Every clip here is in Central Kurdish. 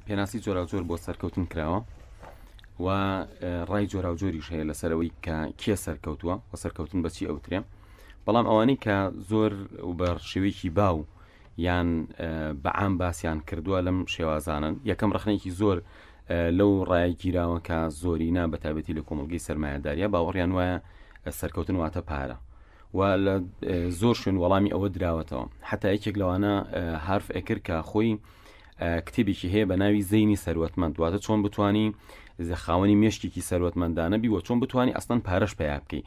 پێناسی جۆراوجۆر بۆ سەرکەوتن کراوە و ڕای جۆراوجۆریش هەیە لەسەرەوەی کە کێ سەرکەوتووە و سەرکەوتن بەچی ئەوترێ بەڵام ئەوانەی کە زۆر و بە شێوەیەکی باو یان بەعام باسیان کردووە لەم شێوازانن یەکەم ڕخنێکی زۆر لەو ڕایە گیراوە کە زۆرینا بە تایبەتی لە کۆمەڵگەی سەرمایەداریە باوەڕیان وایە سەرکەوتن واتە پارە و لە زۆر شوێن وەڵامی ئەوە دراوەتەوە حتا یەکێک لەوانە هارف ئەکرد کە خۆی کتێبێکی هەیە بە ناوی زەینی سەروەتمەند واتە چۆن بتانی خاوەنی مێشکێکی سەروەتمەندانە بی و چۆن بتانی ئەسڵەن پارەش پیا بکەی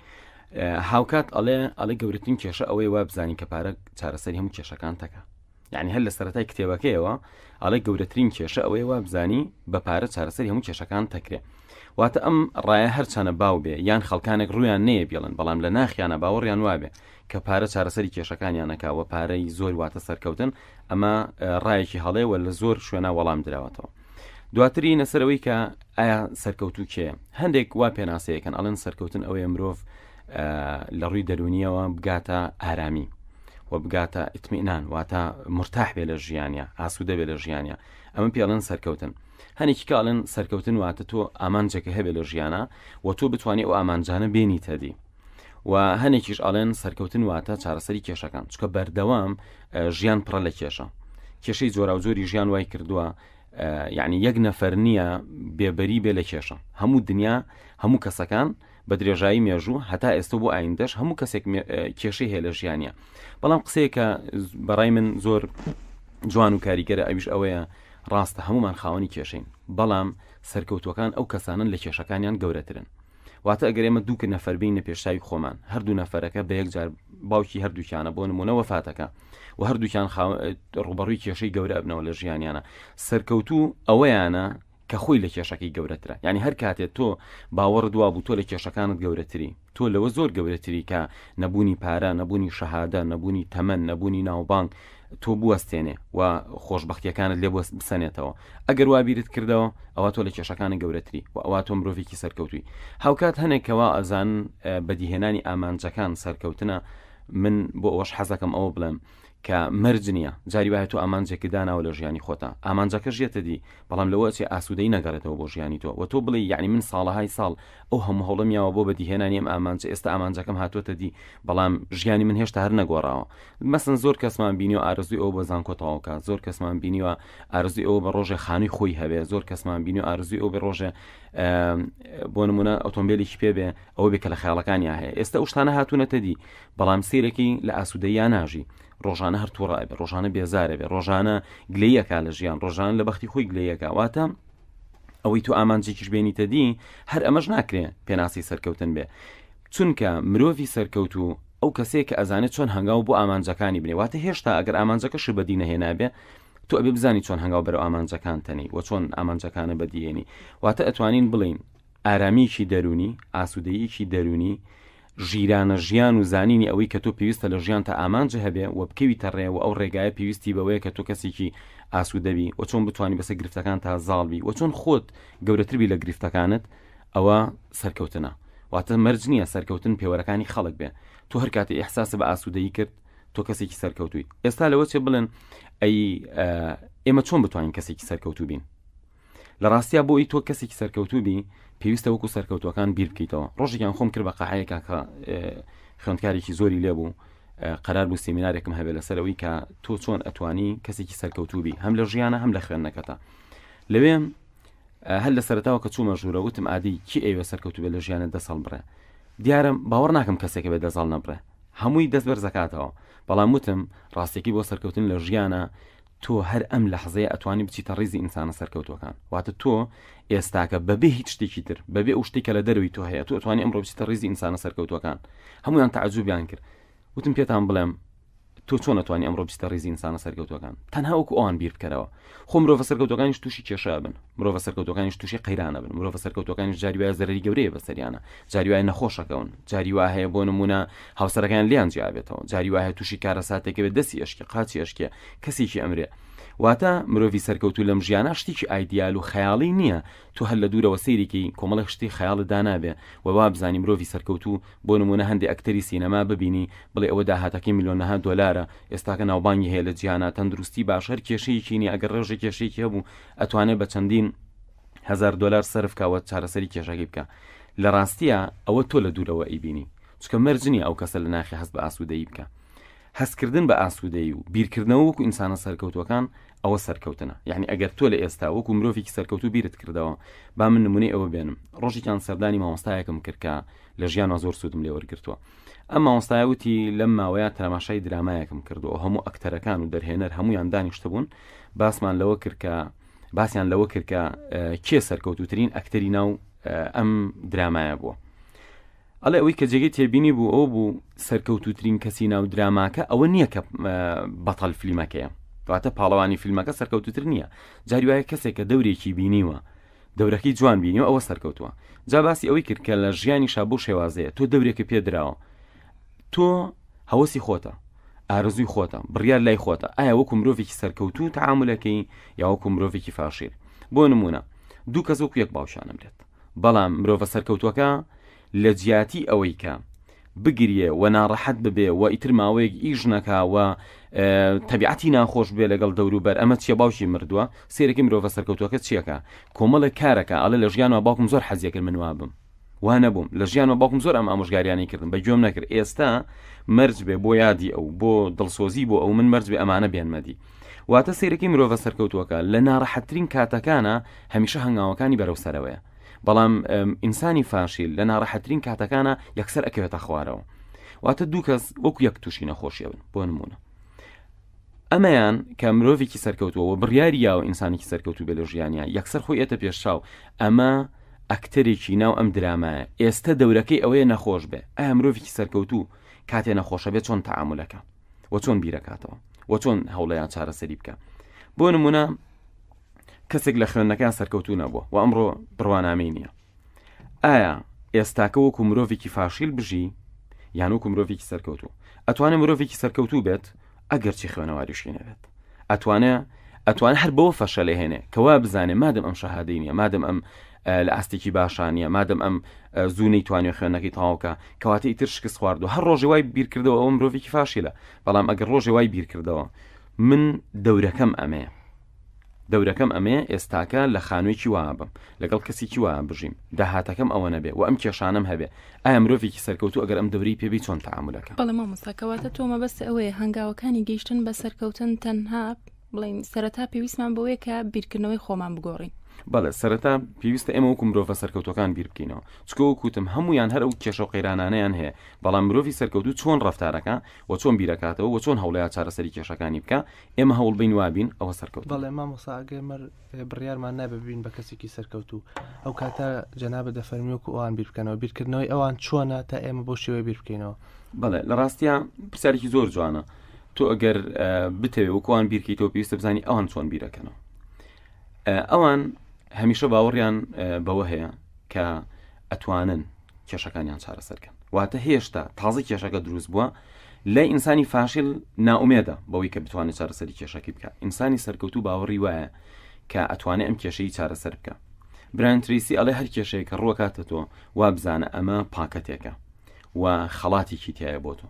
هاوکات ئەڵێ ئەڵێ گەورەترین کێشە ئەوەی وا بزانین کە پارە چارەسەری هەموو کێشەکان تەکە یعنی هەر لە سەرەتای کتێبەکەیەوە ئەڵێ گەورەترین کێشە ئەوەیە وا بزانی بە پارە چارەسەری هەموو کێشەکان تەکرێ واتە ئەم ڕایە هەرچەنە باو بێ یان خەڵکانێک ڕویان نەیە بێڵن بەڵام لە ناخیانە باوەڕیان وابێ کە پارە چارەسەری کێشەکانیانەکە و پارەی زۆر واتە سەرکەوتن ئەمە ڕایەکی هەڵەیە و لە زۆر شوێنە وەڵام دراوەتەوە دواتری نەسەرەوەی کە ئایا سەرکەوتوو کێ هەندێک وا پێناسەیەکەن ئەڵێن سەرکەوتن ئەوەیە مرۆڤ لە ڕووی دەرونیەوە بگاتە ئارامی و بگاتە ئیتمینان واتە مرتاح بێ لە ژیانە ئاسوودە بێ لە ژیانە ئەمە پێڵێن سەرکەوتن هەنێکی کاڵێن سەرکەوتن واتە تۆ ئامانجەکە هەبێ لە ژیانە و تۆ بتوانانی ئەو ئامانجانە بێنیتە دی و هەنێکیش ئەڵێن سەرکەوتن واتە چارەسەری کێشەکان چکە بەردەوام ژیان پڕە لە کێشە کێشەی جۆراوجۆری ژیان وای کردووە یعنی یەک نەفەر نییە بێبەری بێ لە کێشە هەموو دنیا هەموو کەسەکان بە درێژایی مێژوو هەتا ئێستا بۆ ئایندەش هەموو کەسێک کێشەی هەیە لە ژیانە بەڵام قسەیەکە بەڕای من زۆر جوان و کاریگەرە ئەویش ئەوەیە ڕاستە هەمومان خاوەنی کێشین بەڵام سەرکەوتوەکان ئەو کەسانن لە کێشەکانیان گەورەترن واتە ئەگەر ئێمە دوو نەفەر بینە پێشچوی خۆمان هەردوو نەفەرەکە بە یەک جار باوکی هەردووکیانە بۆ نمونە وەفاتەکە و هەردووکیان ڕوبەڕووی کێشەی گەورە ئەبنەوە لە ژیانیانە سەرکەوتوو ئەوەیانە کە خۆی لە کێشەکەی گەورەترە یعنی هەر کاتێ تۆ باوەڕ دوا بوو تۆ لە کێشەکانت گەورەتری تۆ لەوە زۆر گەورەتری کە نەبوونی پارە نەبوونی شەهادە نەبوونی تەمەن نەبوونی ناوبانگ تۆ بوەستێنێ و خۆشبەختیەکانت لێ بسەنێتەوە ئەگەر وا بیرت کردەوە ئەوە تۆ لە کێشەکانی گەورەتری و ئەوە تۆ مرۆڤێکی سەرکەوتوی هاوکات هەنێکەوە ئەزان بەدیهێنانی ئامانجەکان سەرکەوتنە من بۆ ئەوەش حەزەکەم ئەوە بڵێم کە مەرج نییە جاری وایە تۆ ئامانجێکی داناوە لە ژیانی خۆتا ئامانجەکە ژێتە دی بەڵام لەوە چێ ئاسوودەی نەگەڕێتەوە بۆ ژیانی تۆ و تۆ بڵێ یعنی من ساڵەهای ساڵ ئەو هەموو هەوڵەم یاوە بۆ بەدیهێنانی ئەم ئامانجە ئێستا ئامانجەکەم هاتووەتە دی بەڵام ژیانی من هێشتا هەر نەگۆڕاوە مەسن زۆر کەسمان بینیوە ئارەزوی ئەو بە زانکۆ تەواوکە زۆر کەسمان بینیوە ئارەزوی ئەو بە ڕۆژێ خانووی خۆی هەبێ زۆر کەسمان بینی ئارەزوی ئەو بە ڕۆژێ بۆ نمونە ئۆتۆمبیلێکی پێ بێ ئەوە بێ کە لە خیاڵەکانیا هەیە ئێستا ئەو شتانە هاتوونەتە دی بەڵام سیرەکی لە ئاسوودەییا ناژی ڕۆژانە هەر تووڕە بێ ڕۆژانە بێزارە بێ ڕۆژانە گلەیەکە لە ژیان ڕۆژان لە بەختی خۆی گلەیەکە واتە ئەوەی تۆ ئامانجێکیش بێنیتە دی هەر ئەمەش ناکرێ پێناسی سەرکەوتن بێ چونکە مرۆڤی سەرکەوتوو ئەو کەسەیە کە ئەزانێت چۆن هەنگاو بۆ ئامانجەکانی بنێ واتە هێشتا ئەگەر ئامانجەکەشی بەدی نەهێنابێ تۆ ئەبێ بزانی چۆن هەنگاو بەرەو ئامانجەکان تەنی و چۆن ئامانجەکانە بەدیێنی واتە ئەتوانین بڵین ئارامیکی دەرونی ئاسوودەیەکی دەرونی ژیرانە ژیان و زانینی ئەوەی کە تۆ پێویستە لە ژیان تا ئامانج هەبێ و بکەویتە ڕێ و ئەو ڕێگایە پێویستی بەوەیە کە تۆ کەسێکی ئاسوودەبی و چۆن بتوانانی بەسەر گرفتەکان تا زاڵ بی و چۆن خۆت گەورەتر بی لە گرفتەکانت ئەوە سەرکەوتنە واتە مەرج نییە سەرکەوتن پێوەرەکانی خەڵک بێ تۆ هەر کاتێ ئیحساسە بە ئاسوودەیی کرد تۆ کەسێکی سەرکەوتووی ئێستا لەوە چێ بڵێن ئەی ئێمە چۆن بتوانین کەسێکی سەرکەوتوو بین لە ڕاستیا بۆ ئەوی تۆ کەسێکی سەرکەوتوو بی پێویستە وەکو سەرکەوتوەکان بیر بکەیتەوە ڕۆژێکیان خۆم کرد بە قاعەیەکە کە خوێندکارێکی زۆری لێبوو قەرار بوو سیمینارێکم هەبێت لەسەر ئەوەی کە تۆ چۆن ئەتوانی کەسێکی سەرکەوتوو بی هەم لە ژیانە هەم لە خوێندنەکەتە لەوێ هەر لە سەرەتاوە کە چوومە ژوورە وتم ئادی کی ئەیوێ سەرکەوتوو بێت لە ژیانە دەست هەڵبڕێ دیارە باوەڕ ناکەم کەسێکە بێت دەست هەڵنەبڕێ هەمووی دەست بەرزەکاتەوە بەڵام وتم ڕاستێکی بۆ سەرکەوتن لە ژیانە تۆ هەر ئەم لەحزەیە ئەتوانی بچیتە ڕیزی ئینسانە سەرکەوتوەکان واتە تۆ ئێستاکە بەبێ هیچ شتێکی تر بەبێ ئەو شتێکە لە دەروی تۆ هەیە تۆ ئەتوانی ئەمڕۆ بچیتە ڕیزی ئینسانە سەرکەوتوەکان هەمویان تەعجوبیان کرد وتم پێتان بڵێم تۆ چۆن ئەتوانی ئەمڕۆ بچیتە ڕیزی ئینسانە سەرکەوتوەکان تەنها وەکو ئەوان بیر بکەرەوە خۆ مرۆڤە سەرکەوتوەکانیش تووشی کێشە بن مرۆڤە سەرکەوتوەکانیش تووشی قەیرانە بن مرۆڤە سەرکەوتوەکانیش جاری وایە زەرەری گەورەیە بەسەریانە جاری وایە نەخۆشەکەون جاری وا هەیە بۆ نمونە هاوسەرەکان لیان جیابێتەوە جاری وایە تووشی کارەساتێکە بێت دەستی ئەشکی قاچی ئەشکێ کەسێکی ئەمرێ. واتە مرۆڤی سەرکەوتوو لەم ژیانە شتێکی ئایدیال و خەیاڵی نییە تۆ هەر لە دوورەوە سەیرێکی کۆمەڵێک شتی خەیاڵت دانابێ و وابزانی مرۆڤی سەرکەوتوو بۆ نموونە هەندێ ئەکتەری سینەما ببینی بڵێ ئەوە داهاتەکەی ملیۆنەها دۆلارە ئێستاکە ناوبانگی هەیە لە جیهانا تەندروستی باش هەر کێشەیەکی نییە ئەگەر ڕێژە کێشەیەکی هەبوو ئەتوانێ بە چەندین هەزار دۆلار سەرف کا و چارەسەری کێشەکەی بکا لە ڕاستیا ئەوە تۆ لە دوورەوە ئەیبینی چونکە مەرج نییە ئەو کەسە لە ناخی هەست بە ئاسوودەیی بکا هەستکردن بە ئاسوودەیی و بیرکردنەوە وەکو ئینسانە سەرکەوتووەکان ئەوە سەرکەوتنە یعنی ئەگەر تۆ لە ئێستا وەکو مرۆڤێکی سەرکەوتوو بیرت کردەوە با من نمونەی ئەوە بێنم ڕۆژێکیان سەردانی مامۆستایەکم کرد کە لە ژیانەوە زۆر سوودم لێ وەرگرتووە ئەم مامۆستایە وتی لەم ماوەیە تەماشای درامایەکم کردووە هەموو ئەکتەرەکان و دەرهێنەر هەمویان دانیشتبوون باسمان لەوە کرد کە باسیان لەوە کرد کە کێ سەرکەوتوترین ئەکتەری ناو ئەم درامایە بووە ئەڵێ ئەوەی کە جێگەی تێبینی بوو ئەو بوو سەرکەوتوترین کەسی ناو دراماکە ئەوە نییە کە بەتەل فلیمەکەیە واتە پاڵەوانی فیلمەکە سەرکەوتوتر نییە جاری وایە کەسێک کە دەورێکی بینیوە دەورەکەی جوان بینیوە ئەوە سەرکەوتووە جا باسی ئەوەی کرد کە لە ژیانی شابوو شێوازەیە تۆ دەورێکە پێدراوە تۆ هەوەسی خۆتە ئارەزووی خۆتە بڕیار لای خۆتە ئایا وەکو مرۆڤێکی سەرکەوتوو تەعامولەکەی یا وەکو مرۆڤێکی فاشیل بۆ نمونە دوو کەس وەکو یەک باوکیان ئەمرێت بەڵام مرۆڤە سەرکەوتووەکە لە جیاتی ئەوەی کە بگریێ و ناڕەحەت ببێ و ئیتر ماوەیەک ئیش نەکا و تەبیعەتی ناخۆش بێ لەگەڵ دەوروبەر ئەمە چیە باوکی مردووە سێرەکی مرۆڤە سەرکەوتووەکە چیەکە کۆمەڵێک کارەکە ئەڵێ لە ژیانەوە باوکم زۆر حەزیەکرد من وابم وا نەبووم لە ژیانمە باوکم زۆر ئەم ئامۆژگاریانەی کردم بە گوێم نەکرد ئێستا مەرج بێ بۆ یادی ئەو بۆ دڵسۆزی بۆ ئەو من مەرج بێ ئەمانە بێنمەدی واتە سیرەکی مرۆڤە سەرکەوتووەکە لە ناڕەحەتترین کاتەکانە هەمیشە هەنگاوەکانی بەرەو سەرەوەیە بەڵام ئینسانی فاشیل لە ناڕەحەتترین کاتەکانە یەکسەر ئەکەوێتە خوارەوە واتە دوو کەس وەکو یەک تووشی نەخۆشیە بن بۆ نمونە ئەمەیان کە مرۆڤێکی سەرکەوتووە و بڕیاری یاوە ئینسانێکی سەرکەوتوو بێ لە ژیانیا یەکسەر خۆی ئێتە پێشچاو ئەمە ئەکتەرێکی ناو ئەم درامایە ئێستە دەورەکەی ئەوەیە نەخۆش بێ ئایا مرۆڤێکی سەرکەوتوو کاتێ نەخۆشە بێ چۆن تەعامولەکە و چۆن بیرەکاتەوە و چۆن هەوڵیان چارەسەری بکە بۆ نمونە کەسێک لە خوێندنەکەیان سەرکەوتوو نەبووە و ئەمڕۆ بڕوانامەی نییە ئایا ئێستاکە وەکو مرۆڤێکی فاشیل بژی یان وەکو مرۆڤێکی سەرکەوتوو ئەتوانێ مرۆڤێکی سەرکەوتوو بێت ئەگەرچی خوێنەواریشی نەبێت ئەتوانێ ئەتوانێ هەر بەوە فەشەلێ هێنێ کەوا بزانێ مادەم ئەم شەهادەی نییە مادەم ئەم لە ئاستێکی باشانە مادەم ئەم زوو نەیتوانێ خوێندنەکەی تەواوکە کەواتە ئیتر شکست خواردو هەر ڕۆژێ وای بیرکردەوە ئەوە مرۆڤێکی فاشیلە بەڵام ئەگەر ڕۆژێ وای بیرکردەوە من دەورەکەم ئەمەیە دەورەکەم ئەمەیە ئێستاکە لە خانوویەکی وا بم لەگەڵ کەسێکی وا بژیم داهاتەکەم ئەوە نەبێ و ئەم کێشانەم هەبێ ئایا مرۆڤێکی سەرکەوتوو ئەگەر ئەم دەورەی پێ بی چۆن تەعامولەکە؟ بەڵێ مامۆستا کەواتە تۆ مەبەست ئەوەیە هەنگاوەکانی گەیشتن بە سەرکەوتن تەنها بڵێین سەرەتا پێویستمان بەوەیە کە بیرکردنەوەی خۆمان بگۆڕین. بەڵێ سەرەتا پێویستە ئێمە وەکو مرۆڤە سەرکەوتوەکان بیر بکەینەوە چکە وەکوتم هەمویان هەر ئەو کێشە و قەیرانانەیان هەیە بەڵام مرۆڤی سەرکەوتوو چۆن ڕەفتارەکە و چۆن بیرەکاتەوە و چۆن هەوڵەیە چارەسەری کێشەکانی بکە ئێمە هەوڵ بین وابین ئەوە سەرکەوت. بەڵێ مامۆستا ئەگەر مەر بڕیارمان نابێ ببین بە کەسێکی سەرکەوتوو ئەو کاتە جەنابت دەفەرمی وەکو ئەوان بیر بکەنەوە بیرکردنەوەی ئەوان چۆنە تا ئێمە بەو شێوەیە بیر بکەینەوە؟ بەڵێ لە ڕاستیا پرسیارێکی زۆر جوانە تۆ ئەگەر بتەوێ وەکوان بیرکەیتەوە پێویستە بزانی ئەوان چۆن بیرەکەنەوە ئەوان هەمیشە باوەڕیان بەوە هەیە کە ئەتوانن کێشەکانیان چارەسەر کەن واتە هێشتا تازە کێشەکە دروست بووە لای ئینسانی فاشل ناومێدە بەوەی کە بتوانێت چارەسەری کێشەکەی بکە ئینسانی سەرکەوتوو باوەڕی وایە کە ئەتوانێت ئەم کێشەی چارەسەر بکە برایان تریسی ئەڵێ هەر کێشەیە کە ڕوەکاتە تۆ وابزانە ئەمە پاکەتێکە و خەڵاتێکی تایە بۆ تۆ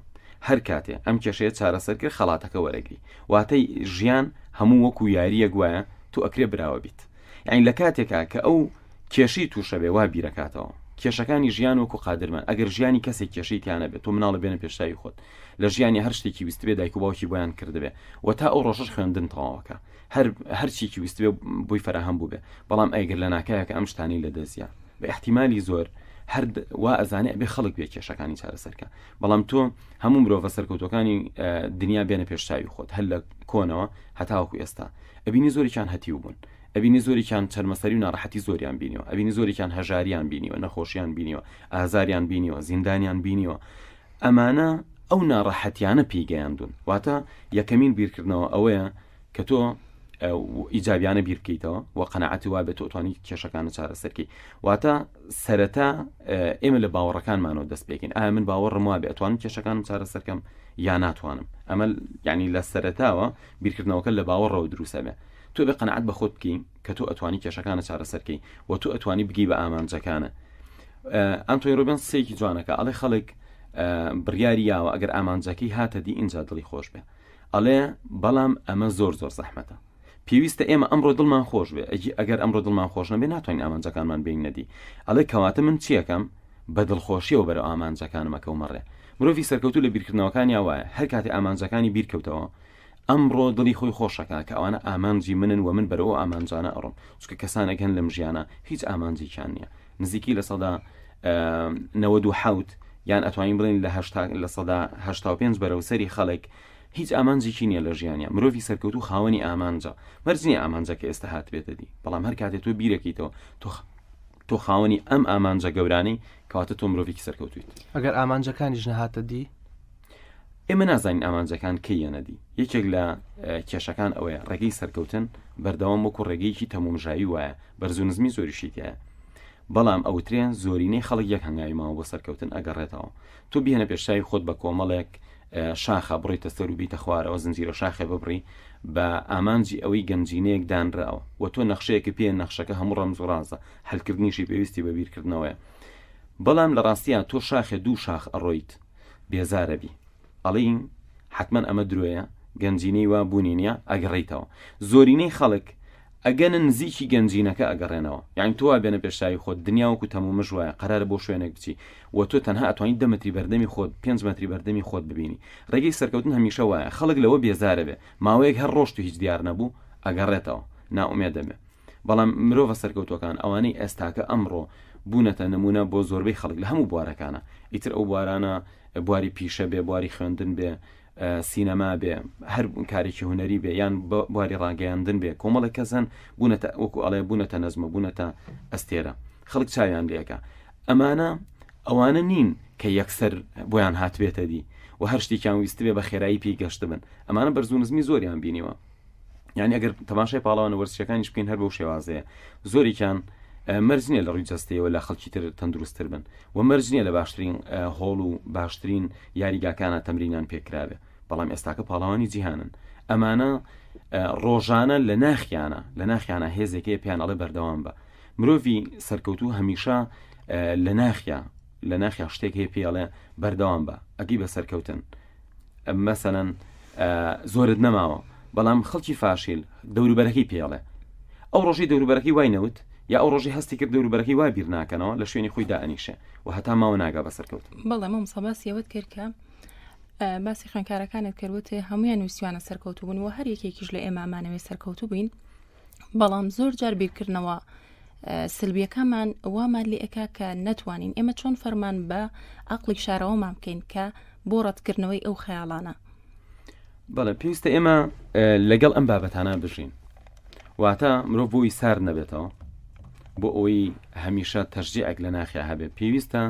هەر کاتێ ئەم کێشەیە چارەسەر کرد خەڵاتەکە وەرەگری واتەی ژیان هەموو وەکو یاریەک وایە تۆ ئەکرێ براوە بیت یعنی لە کاتێکا کە ئەو کێشەی تووشە بێ وا بیرەکاتەوە کێشەکانی ژیان وەکو قادرمان ئەگەر ژیانی کەسێک کێشەی تیانە بێت تۆ مناڵە بێنە پێشتاوی خۆت لە ژیانی هەر شتێکی ویستبێ دایک و باوکی بۆیان کردبێ و تا ئەو ڕۆژەش خوێندن تەواوەکە هەر هەرچیکی ویستبێ بۆی فەراهەم بووبێ بەڵام ئەگەر لە ناکایەکە ئەم شتانەی لە دەستیا بە احتیمالی زۆر هەر وا ئەزانێ ئەبێ خەڵک بێ کێشەکانی چارەسەرکە بەڵام تۆ هەموو مرۆڤە سەرکەوتەکانی دنیا بێنە پێشچوی خۆت هەر لە کۆنەوە هەتاوەکو ئێستا ئەبینی زۆریان هەتیو بوون ئەبینی زۆرێکیان چەرمەسەری و ناڕەحەتی زۆریان بینیوە، ئەبینی زۆرێکیان هەژاریان بینیوە، نەخۆشیان بینیوە، ئازاریان بینیوە، زیندانیان بینیوە. ئەمانە ئەو ناڕەحەتیانە پێی گەیاندوون. واتە یەکەمین بیرکردنەوە ئەوەیە کە تۆ ئیجابیانە بیر بکەیتەوە و قەنەعەتی وا بێت تۆ توانی کێشەکانە چارەسەرکەی واتە سەرەتا ئێمە لە باوەڕەکانمانەوە دەست پێکەین ئایا من باوەڕم وابێ ئەتوانم کێشەکانم چارەسەرکەم یا ناتوانم ئەمە یعنی لە سەرەتاوە بیرکردنەوەکە لە باوەڕەوە دروستە بێ تۆ بێ قەنەعەت بە خۆت بکەین کە تۆ ئەتوانی کێشەکانە چارەسەرکەی و تۆ ئەتوانی بگی بە ئامانجەکانە ئەنتۆی ڕۆبن سێکی جوانەکە ئەڵێ خەڵک بڕیاری یاوە ئەگەر ئامانجەکەی هاتە دی ئینجا دڵی خۆش بێ ئەڵێ بەڵام ئەمە زۆر زۆر زەحمەتە پێویستە ئێمە ئەمڕۆ دڵمان خۆش بێ ئەگی ئەگەر ئەمڕۆ دڵمان خۆش نەبێ ناتوانین ئامانجەکانمان بێینە دی ئەڵێ کەواتە من چیەکەم بە دڵخۆشیەوە بەرەو ئامانجەکانم ئەکەومە ڕێ مرۆڤی سەرکەوتوو لە بیرکردنەوەکانیا وایە هەر کاتێ ئامانجەکانی بیرکەوتەوە ئەمڕۆ دڵی خۆی خۆشەکا کە ئەوانە ئامانجی منن و من بەرەو ئەو ئامانجانە ئەڕۆم چونکە کەسانێک هەن لەم ژیانە هیچ ئامانجێکیان نییە نزیکی 97% یان ئەتوانین بڵێین لە 85% بەرەو سەری خەڵک هیچ ئامانجێکی نییە لە ژیانیا مرۆڤی سەرکەوتوو خاوەنی ئامانجە مەرج نییە ئامانجەکە ئێستا هاتبێتە دی بەڵام هەر کاتێ تۆ بیرەکەیتەوە تۆ تۆ خاوەنی ئەم ئامانجە گەورانەی کەواتە تۆ مرۆڤێکی سەرکەوتویت. ئەگەر ئامانجەکانیش نەهاتە دی؟ ئێمە نازانین ئامانجەکان کەی یەنە دی. یەکێک لە کێشەکان ئەوەیە ڕێگەی سەرکەوتن بەردەوام وەکو ڕێگەیەکی تەمومژاوی وایە، بەرز و نزمی زۆریشی تیایە. بەڵام ئەوترێ زۆرینەی خەڵک یەک هەنگاوی ماوە بۆ سەرکەوتن ئەگەڕێتەوە. تۆ بیهێنە پێشچاوی خۆت بە کۆمەڵێک شاخە بڕیتە سەر و بیتە خوارەوە زنجیرە شاخێ ببڕی بە ئامانجی ئەوەی گەنجینەیەک دانراوە و تۆ نەخشەیەکی پێ نەخشەکە هەموو ڕەمز و ڕازە حلکردنیشی پێویستی بە بیرکردنەوەیە بەڵام لە ڕاستیان تۆ شاخێ دوو شاخ ئەڕۆیت بێزارەبی ئەڵێی حتمما ئەمە درۆیە گەنجینەی وا بوونی نییە ئەگەڕیتەوە زۆرینەی خەڵک ئەگەنە نزیکی گەنجینەکە ئەگەڕێنەوە یانی تۆ وا بێنە پێش چاوی خۆت دنیا وەکو تەمومژ وایە قەرارە بۆ شوێنێک بچی و تۆ تەنها ئەتوانی دە مەتری بەردەمی خۆت پێنج مەتری بەردەمی خۆت ببینی ڕێگەی سەرکەوتن هەمیشە وایە خەڵک لەوە بێزارە بێ ماوەیەک هەر ڕۆشت و هیچ دیار نەبوو ئەگەڕێتەوە نائومێد دەبێ بەڵام مرۆڤە سەرکەوتوەکان ئەوانەی ئێستاکە ئەمڕۆ بوونەتە نمونە بۆ زۆربەی خەڵک لە هەموو بوارەکانە ئیتر ئەو بوارانە بواری پیشە بێ بواری خوێندن بێ سینەما بێ هەر کارێکی هونەری بێ یان بواری ڕاگەیاندن بێ کۆمەڵێک کەس هەن بوونەتە وەکو ئەڵێ بوونەتە نەزمە بوونەتە ئەستێرە خەڵک چاویان لێکە ئەمانە ئەوانە نین کە یەکسەر بۆیان هاتبێتە دی و هەر شتێکیان ویستبێ بە خێرایی پێی گەشت بن ئەمانە بەرز و نزمی زۆریان بینیوە یعنی ئەگەر تەماشای پاڵەوانە وەرزشەکانیش بکەین هەر بەو شێوازەیە زۆرێکیان مەرج نییە لە ڕووی جەستەیەوە لە خەڵکی تر تەندروستتر بن و مەرج نییە لە باشترین هۆڵ و باشترین یاریگاکانە تەمرینیان پێکرابێ بەڵام ئێستاکە پاڵەوانی جیهانن ئەمانە ڕۆژانە لە ناخیانە لە ناخیانە هێزێکەیە پێیان ئەڵێ بەردەوام بە مرۆڤی سەرکەوتوو هەمیشە لە ناخیا لە ناخیا شتێک هەیە پێڵێ بەردەوام بە ئەگەی بە سەرکەوتن مەسەلەن زۆرت نەماوە بەڵام خەڵکی فاشیل دەوروبەرەکەی پێڵێ ئەو ڕۆژی دەوروبەرەکەی وای نەوت یا ئەو ڕۆژی هەستی کرد دەوروبەرەکەی وای بیر ناکەنەوە لە شوێنی خۆی دائەنیشێ و هەتا ماوە ناگا بە سەرکەوتن. بەڵێ مامۆستا باسی ئەوەت کرد کە باسی خوێندکارەکانت کرد وتێ هەمویان ویستیانە سەرکەوتوو بوون و هەر یەکێکیش لە ئێمە ئەمانەوێ سەرکەوتوو بین بەڵام زۆر جار بیرکردنەوە سلبیەکەمان وامان لێ ئەکا کە نەتوانین ئێمە چۆن فەرمان بە عقلی شارەوەمان بکەین کە بۆ ڕەتکردنەوەی ئەو خەیاڵانە. بەڵێ پێویستە ئێمە لەگەڵ ئەم بابەتانە بژین واتە مرۆڤ بۆی سارد نەبێتەوە بۆ ئەوەی هەمیشە تەشجیعێک لە ناخیا هەبێ پێویستە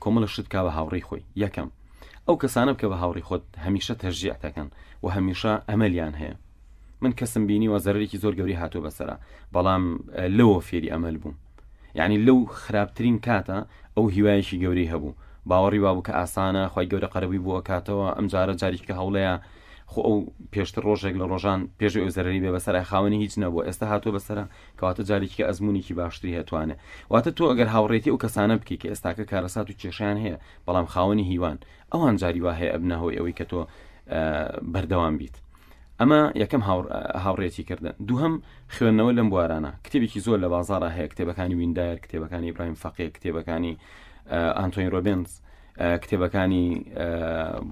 کۆمەڵە شت کا بە هاوڕێی خۆی یەکەم ئەو کەسانە بکە بە هاوڕی خۆت هەمیشە تەشجیع دەکەن و هەمیشە ئەمەلیان هەیە من کەسم بینیوە زەرەرێکی زۆر گەوری هاتووە بەسەرا بەڵام لەوە فێری ئەمەل بووم یعنی لەو خراپترین کاتە ئەو هیوایەکی گەورەی هەبوو باوەڕی وابوو کە ئاسانە خی گەورە قەرەبووی بۆ ئەکاتەوە ئەم جارە جاریکە هەوڵەیە خۆ ئەو پێشتر ڕۆژێک لە ڕۆژان پێش ئەو زەرری بێ بەسەر خاوەنی هیچ نەبوو ئێستا هاتووە بەسەرە کەواتە جارێکی ئەزمونێکی باشتری هەتوانێ واتە تۆ ئەگەر هاوڕێتی ئەو کەسانە بکەی کە ئێستاکە کارەسات و کێشیان هەیە بەڵام خاوەنی هیوان ئەوان جاری وا هەیە ئەبنە هۆی ئەوەی کە تۆ بەردەوام بیت ئەمە یەکەم هاوڕێتی کردن دووهەم خوێندنەوە لەم بوارانە کتێبێکی زۆر لە بازاڕا هەیە کتێبەکانی ویندایەر کتێبەکانی ئیبراهیم فەقێ کتێبەکانی ئەنتۆنی ڕۆبنز کتێبەکانی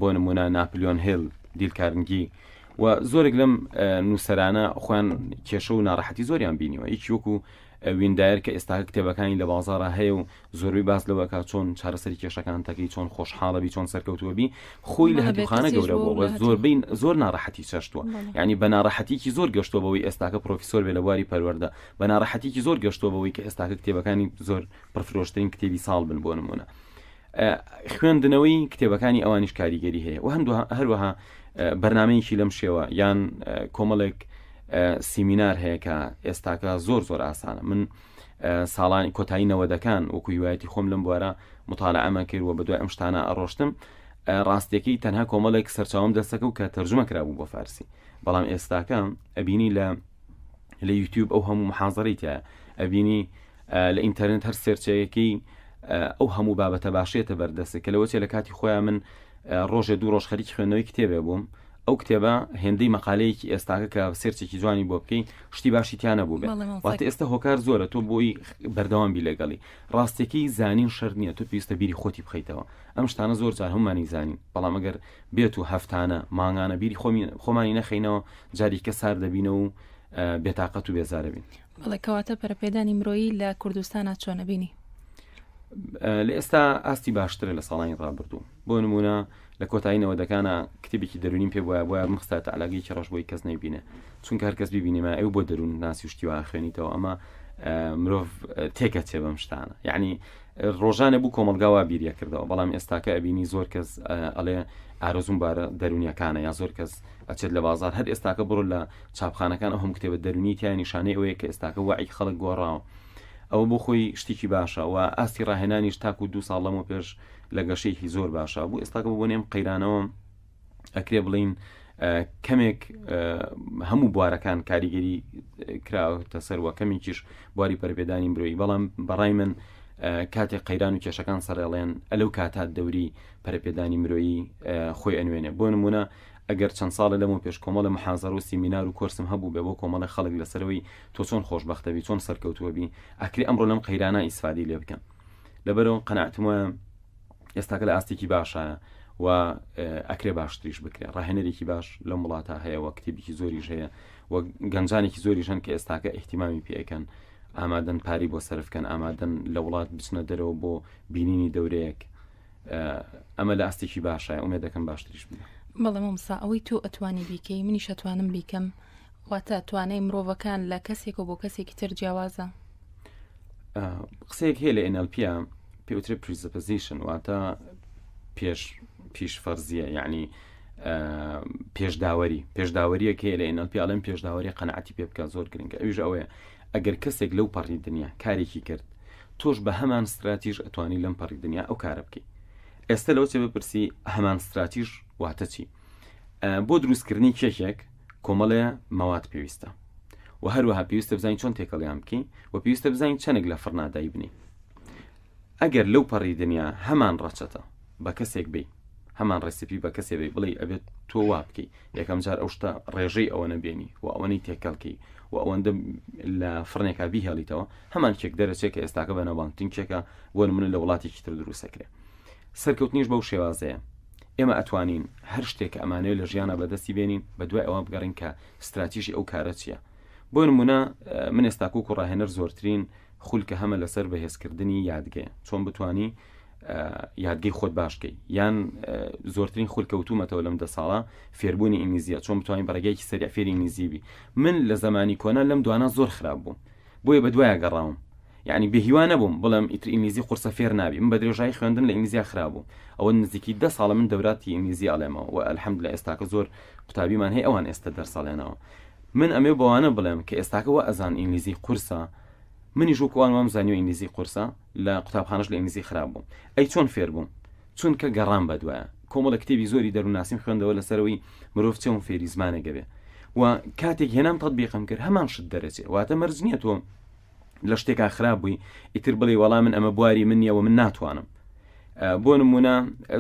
بۆ نمونە ناپلیۆن هێل دیل کارنگی و زۆرێک لەم نووسەرانە خۆیان کێشە و ناڕەحەتی زۆریان بینیوە یەکی وەکو ویندایەر کە ئێستا کتێبەکانی لە بازاڕا هەیە و زۆربەی باس لەوە کا چۆن چارەسەری کێشەکان تەکەی چۆن خۆشحاڵە بی چۆن سەرکەوتووە بی خۆی لە هەتیوخانە گەورە بووە و زۆربەی زۆر ناڕەحەتی چەشتووە یعنی بە ناڕەحەتیکی زۆر گەشتووە بەوەی ئێستاکە پرۆفیسۆر بێ لە بواری پەروەردە بە ناڕەحەتیکی زۆر گەشتووە بەوەی کە ئێستاکە کتێبەکانی زۆر پڕفرۆشترین کتێبی ساڵ بن بۆ نمونە خوێندنەوەی کتێبەکانی ئەوانیش کاریگەری هەیە و هەندوها هەروەها بەرنمەیەکی لەم شێوە یان کۆمەڵێک سیمینار هەیە کە ئێستاکە زۆر زۆر ئاسانە من ساڵانی کۆتایی نەوەدەکان وەکو هیوایەتی خۆم لەم بوارە مطالعەمە کرد و بەدوای ئەم شتانە ئەڕۆشتم ڕاستیەکەی تەنها کۆمەڵێک سەرچاوم دەستەکە و کە تەرجمە کرابوو بۆ فارسی بەڵام ئێستاکە ئەبینی لە لە یوتیوب ئەو هەموو محازەرەی تایە ئەبینی لە ئینتەرنێت هەر سێرچەیەکی ئەو هەموو بابەتە باشێتە بەردەستێک کە لەوەچێ لە کاتی خۆیان من ڕۆژێ دوو ڕۆژ خەریکی خوێندنەوەی کتێبێ بووم ئەو کتێبە هێندەی مەقالەیەکی ئێستاکە کە سێرچێکی جوانی بۆ بکەی شتی باشی تیا نەبوو بێ واتە ئێستا هۆکار زۆرە تۆ بۆی بەردەوام بی لەگەڵی ڕاستەکەی زانین شەرت نییە تۆ پێویستە بیری خۆتی بخەیتەوە ئەم شتانە زۆر جار هەمومانی زانین بەڵام ئەگەر بێت و هەفتانە مانگانە بیری خۆمانی نەخەینەوە جاریکە سار دەبینەوە و بێتاقەت و بێزارەبین. بەڵێ کەواتە پەرەپێدانی مرۆیی لە کوردستانا چۆنە بینی؟ لە ئێستا ئاستی باشترە لە ساڵانی ڕابردوو بۆ نمونە لە کۆتایی نەوەدەکانە کتێبێکی دەرونیم پێ بواە بۆیە بمخستاتە علاگەیەکی ڕەش بۆی کەس نەیبینێ چونکە هەر کەس ببینێ ئەو بۆ دەروون ناسی و شتی وا خوێنیتەوە ئەمە مرۆڤ تێکەچێ بەم شتانە یعنی ڕۆژانە بوو کۆمەڵگا وا بیریە کردەوە بەڵام ئێستاکە ئەبینی زۆر کەس ئەڵێ ئارەزوم بارە دەرونیەکانە یا زۆر کەس ئەچێت لە بازار هەر ئێستاکە بڕۆ لە چاپخانەکان ئەو هەم کتێبە دەرونی تیا نیشانەی ئەوەیە کە ئێستاکە وەعی خەڵک گۆڕاوە ئەوە بۆ خۆی شتێکی باشە و ئاستی ڕاهێنانیش تاکو دو ساڵ لەمە پێش لە گەشەیەکی زۆر باشە بوو ئێستاکە بۆ نێم قەیرانەوە ئەکرێ بڵین کەمێک هەموو بوارەکان کاریگەری کراوەتە سەر وە کەمێکیش بواری پەرپێدانی مرۆیی بەڵام بەڕای من کاتێک قەیران و کێشەکان سەرێڵێن ئەلەو کاتات دەوری پەرپێدانی مرۆیی خۆی ئەنوێنێ بۆ نمونە ئەگەر چەند ساڵە لەمە پێش کۆمەڵە محازەر و سیمینار و کۆرسم هەبوو بێ بۆ کۆمەڵە خەڵک لەسەرەوەی تۆ چۆن خۆشببختەبی چۆن سەرکەوتووە بی ئەکری ئەمڕۆ لەم قەیرانە ئیسفادی لێ بکەن لەبەرەوە قەناعەتم وایە ئێستاکە لە ئاستێکی باشە و ئەکرێ باشتریش بکرێ ڕاهێنەرێکی باش لەم وڵاتە هەیە و کتێبێکی زۆریش هەیە و گەنجانێکی زۆریش هەن کە ئێستاکە احتیمامی پێەکەن ئامادەن پاری بۆ سەرفکەن ئامادەن لە وڵات بچنە دەرەوە بۆ بینینی دەورەیەک ئەمە لە ئاستێکی باشە ئومێ دەکەم باشتریش بێ. بەڵێ مامۆستا ئەوەی تۆ ئەتوانی بیکەی منیش ئەتوانم بیکەم واتە توانای مرۆڤەکان لە کەسێکەوە بۆ کەسێکی تر جیاوازە؟ قسەیەک هەیە لە NLP پێوترێ presupposition واتە پێش پیش فەرزیە یعنی پێشداوەری پێشداوەریەک هەیە لە NLP ئەڵێن پێشداوەری قەنەعەتی پێ بکە زۆر گرنگە ئەویش ئەوەیە ئەگەر کەسێک لەو پەڕی دنیا کارێکی کرد تۆش بە هەمان ستراتیژ ئەتوانی لەم پەڕی دنیا ئەو کارە بکەی ئێستا لەوە چێ بپرسی هەمان ستراتیژ واتە چی بۆ دروستکردنی کێکێک کۆمەڵێ مەواد پێویستە و هەروەها پێویستە بزانین چۆن تێکەڵیان بکەین و پێویستە بزانین چەندێک لە فڕنادای بنی ئەگەر لەو پەڕی دنیا هەمان ڕەچەتە بە کەسێک بی هەمان ڕێسیپی بە کەسێ بی بڵێ ئەبێت تۆ وا بکەی یەکەم جار ئەو شتە ڕێژەی ئەوە نەبێنی و ئەوەنەی تێکەڵکەی و ئەوەندە لە فڕنێکا بیهێڵیتەوە هەمان کێک دەرەچێت کە ئێستاکە بە ناوبانگترین کێکە بۆ نمونە لە وڵاتێکی تر دروستەکرێ سەرکەوتنیش بەو شێوازەیە ئێمە ئەتوانین هەر شتێک کە ئەمانەوێت لە ژیانا بەدەستی بێنین بەدوای ئەوە بگەڕین کە ستراتیژی ئەو کارە چییە بۆ نمونە من ئێستا وەکو ڕاهێنەر زۆرترین خول کە هەمە لەسەر بەهێزکردنی یادگەیە چۆن بتانی یادگەی خۆت باشکەی یان زۆرترین خول کەوتومەتەوە لەم دە ساڵە فێربوونی ئینگلیزیە چۆن بتوانین بەڕێگەیەکی سەریع فێری ئینگلیزی بی من لە زمانی کۆنا لەم دوانە زۆر خراپ بووم بۆیە بەدوایە گەڕاوم یعنی بێهیوا نەبووم بڵێم ئیتر ئینگلیزی قورسە فێر نابی من بە درێژایی خوێندن لە ئینگلیزیا خراپ بووم ئەوە نزیکی دە ساڵە من دەوراتی ئینگلیزی ئەڵێمەوە و الحمدلله ئێستاکە زۆر قوتابیمان هەیە ئەوان ئێستا دەرس ئەڵێنەوە من ئەمێ بەوانە بڵێم کە ئێستاکە وا ئەزان ئینگلیزی قورسە منیش وەکو ئەوان وام زانیوە ئینگلیزی قورسە لە قوتابخانەش لە ئینگلیزی خراپ بووم ئەی چۆن فێر بووم چونکە گەڕام بەدوایە کۆمەڵە کتێبی زۆری دەروونناسیم خوێندەوە لەسەرەوەی مرۆڤ چۆن فێری زمانێک ئەبێ و کاتێک هێنام تەتبیقم کرد هەمان شت دەرەچێ واتە مەرج نییە تۆ لە شتێکا خراپ بووی ئیتر بڵێ وەڵا من ئەمە بواری من نییە و من ناتوانم بۆ نمونە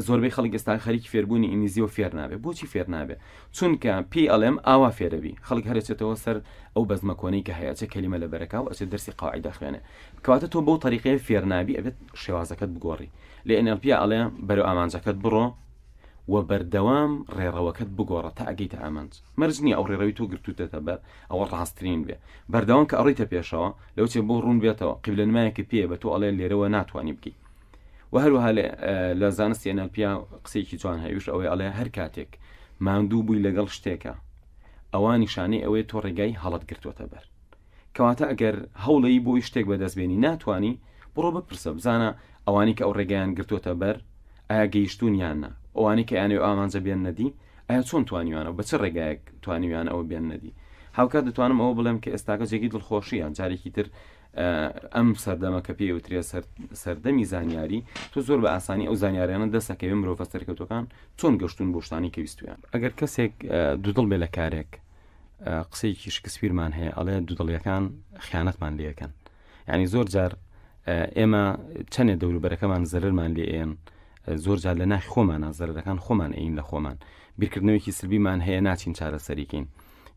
زۆربەی خەڵک ئێستا خەریکی فێربوونی ئینگلیزی و فێر نابێ بۆچی فێر نابێ چونکە پێی ئەڵێم ئاوا فێرەبی خەڵک هەرچێتەوە سەر ئەو بەزمە کۆنەی کە هەیە چه کەلیمە لە بەرەکە و ئەچێت دەرسی قواعد دەخوێنێ کەواتە تۆ بەو طریقەیە فێر نابی ئەبێت شێوازەکەت بگۆڕی لە NLP ئەڵێ بەرەو ئامانجەکەت بڕۆ و بەردەوام ڕێڕەوەکەت بگۆڕە تا ئەگەیتە ئامانج مەرج نییە ئەو ڕێڕەوی تۆ گرتوتەتە بەر ئەوە ڕاستترین بێ بەردەوام کە ئەڕۆیتە پێشەوە لەوچێ بۆ ڕوون بێتەوە قیبلە نمایەکە پێیە بە تۆ ئەڵێ لێرەوە ناتوانانی بکەی و هەروەها لە زانستی NLP قسەیەکی جوان هەیە ئەوەی ئەڵێ هەر کاتێک ماندوو بووی لەگەڵ شتێکە ئەوە نیشانەی ئەوەیە تۆ ڕێگای هەڵت گرتووەتە بەر کەواتە ئەگەر هەوڵی بۆی شتێک بەدەست بێنی ناتوانی بڕۆ بپرسە بزانە ئەوانی کە ئەو ڕێگەیان گرتووەتە بەر ئایا گەیشتوون یان نا ئەوانی کە یانەوێ ئامانجە بێن نەدی ئایا چۆن توانیویانە و بە چ ڕێگایەک توانیویانە ئەوە بێننە دی؟ هاوکات دەتوانم ئەوە بڵێم کە ئێستاکە جێگەی دڵخۆشیە جارێکی تر ئەم سەردەمە کە پێی وترێ سەردەمی زانیاری تۆ زۆر بە ئاسانی ئەو زانیاریانە دەستەکەوێ مرۆڤە سەرکەوتوەکان چۆن گەشتون بۆ شتانی کە ویستویان ئەگەر کەسێک دوودڵ بێ لە کارێک قسەیەکی شکسپیرمان هەیە ئەڵێ دوودڵیەکان خیانەتمان لەکەن یعنی زۆر جار ئێمە چەندێ دەوروبەرەکەمان زەرمان لێ ئێن زۆر جار لە ناخی خۆمانە زەرەکان خۆمان ئەین لە خۆمان بیرکردنەوەیکی سلبیمان هەیە ناچین چارەسەریکەین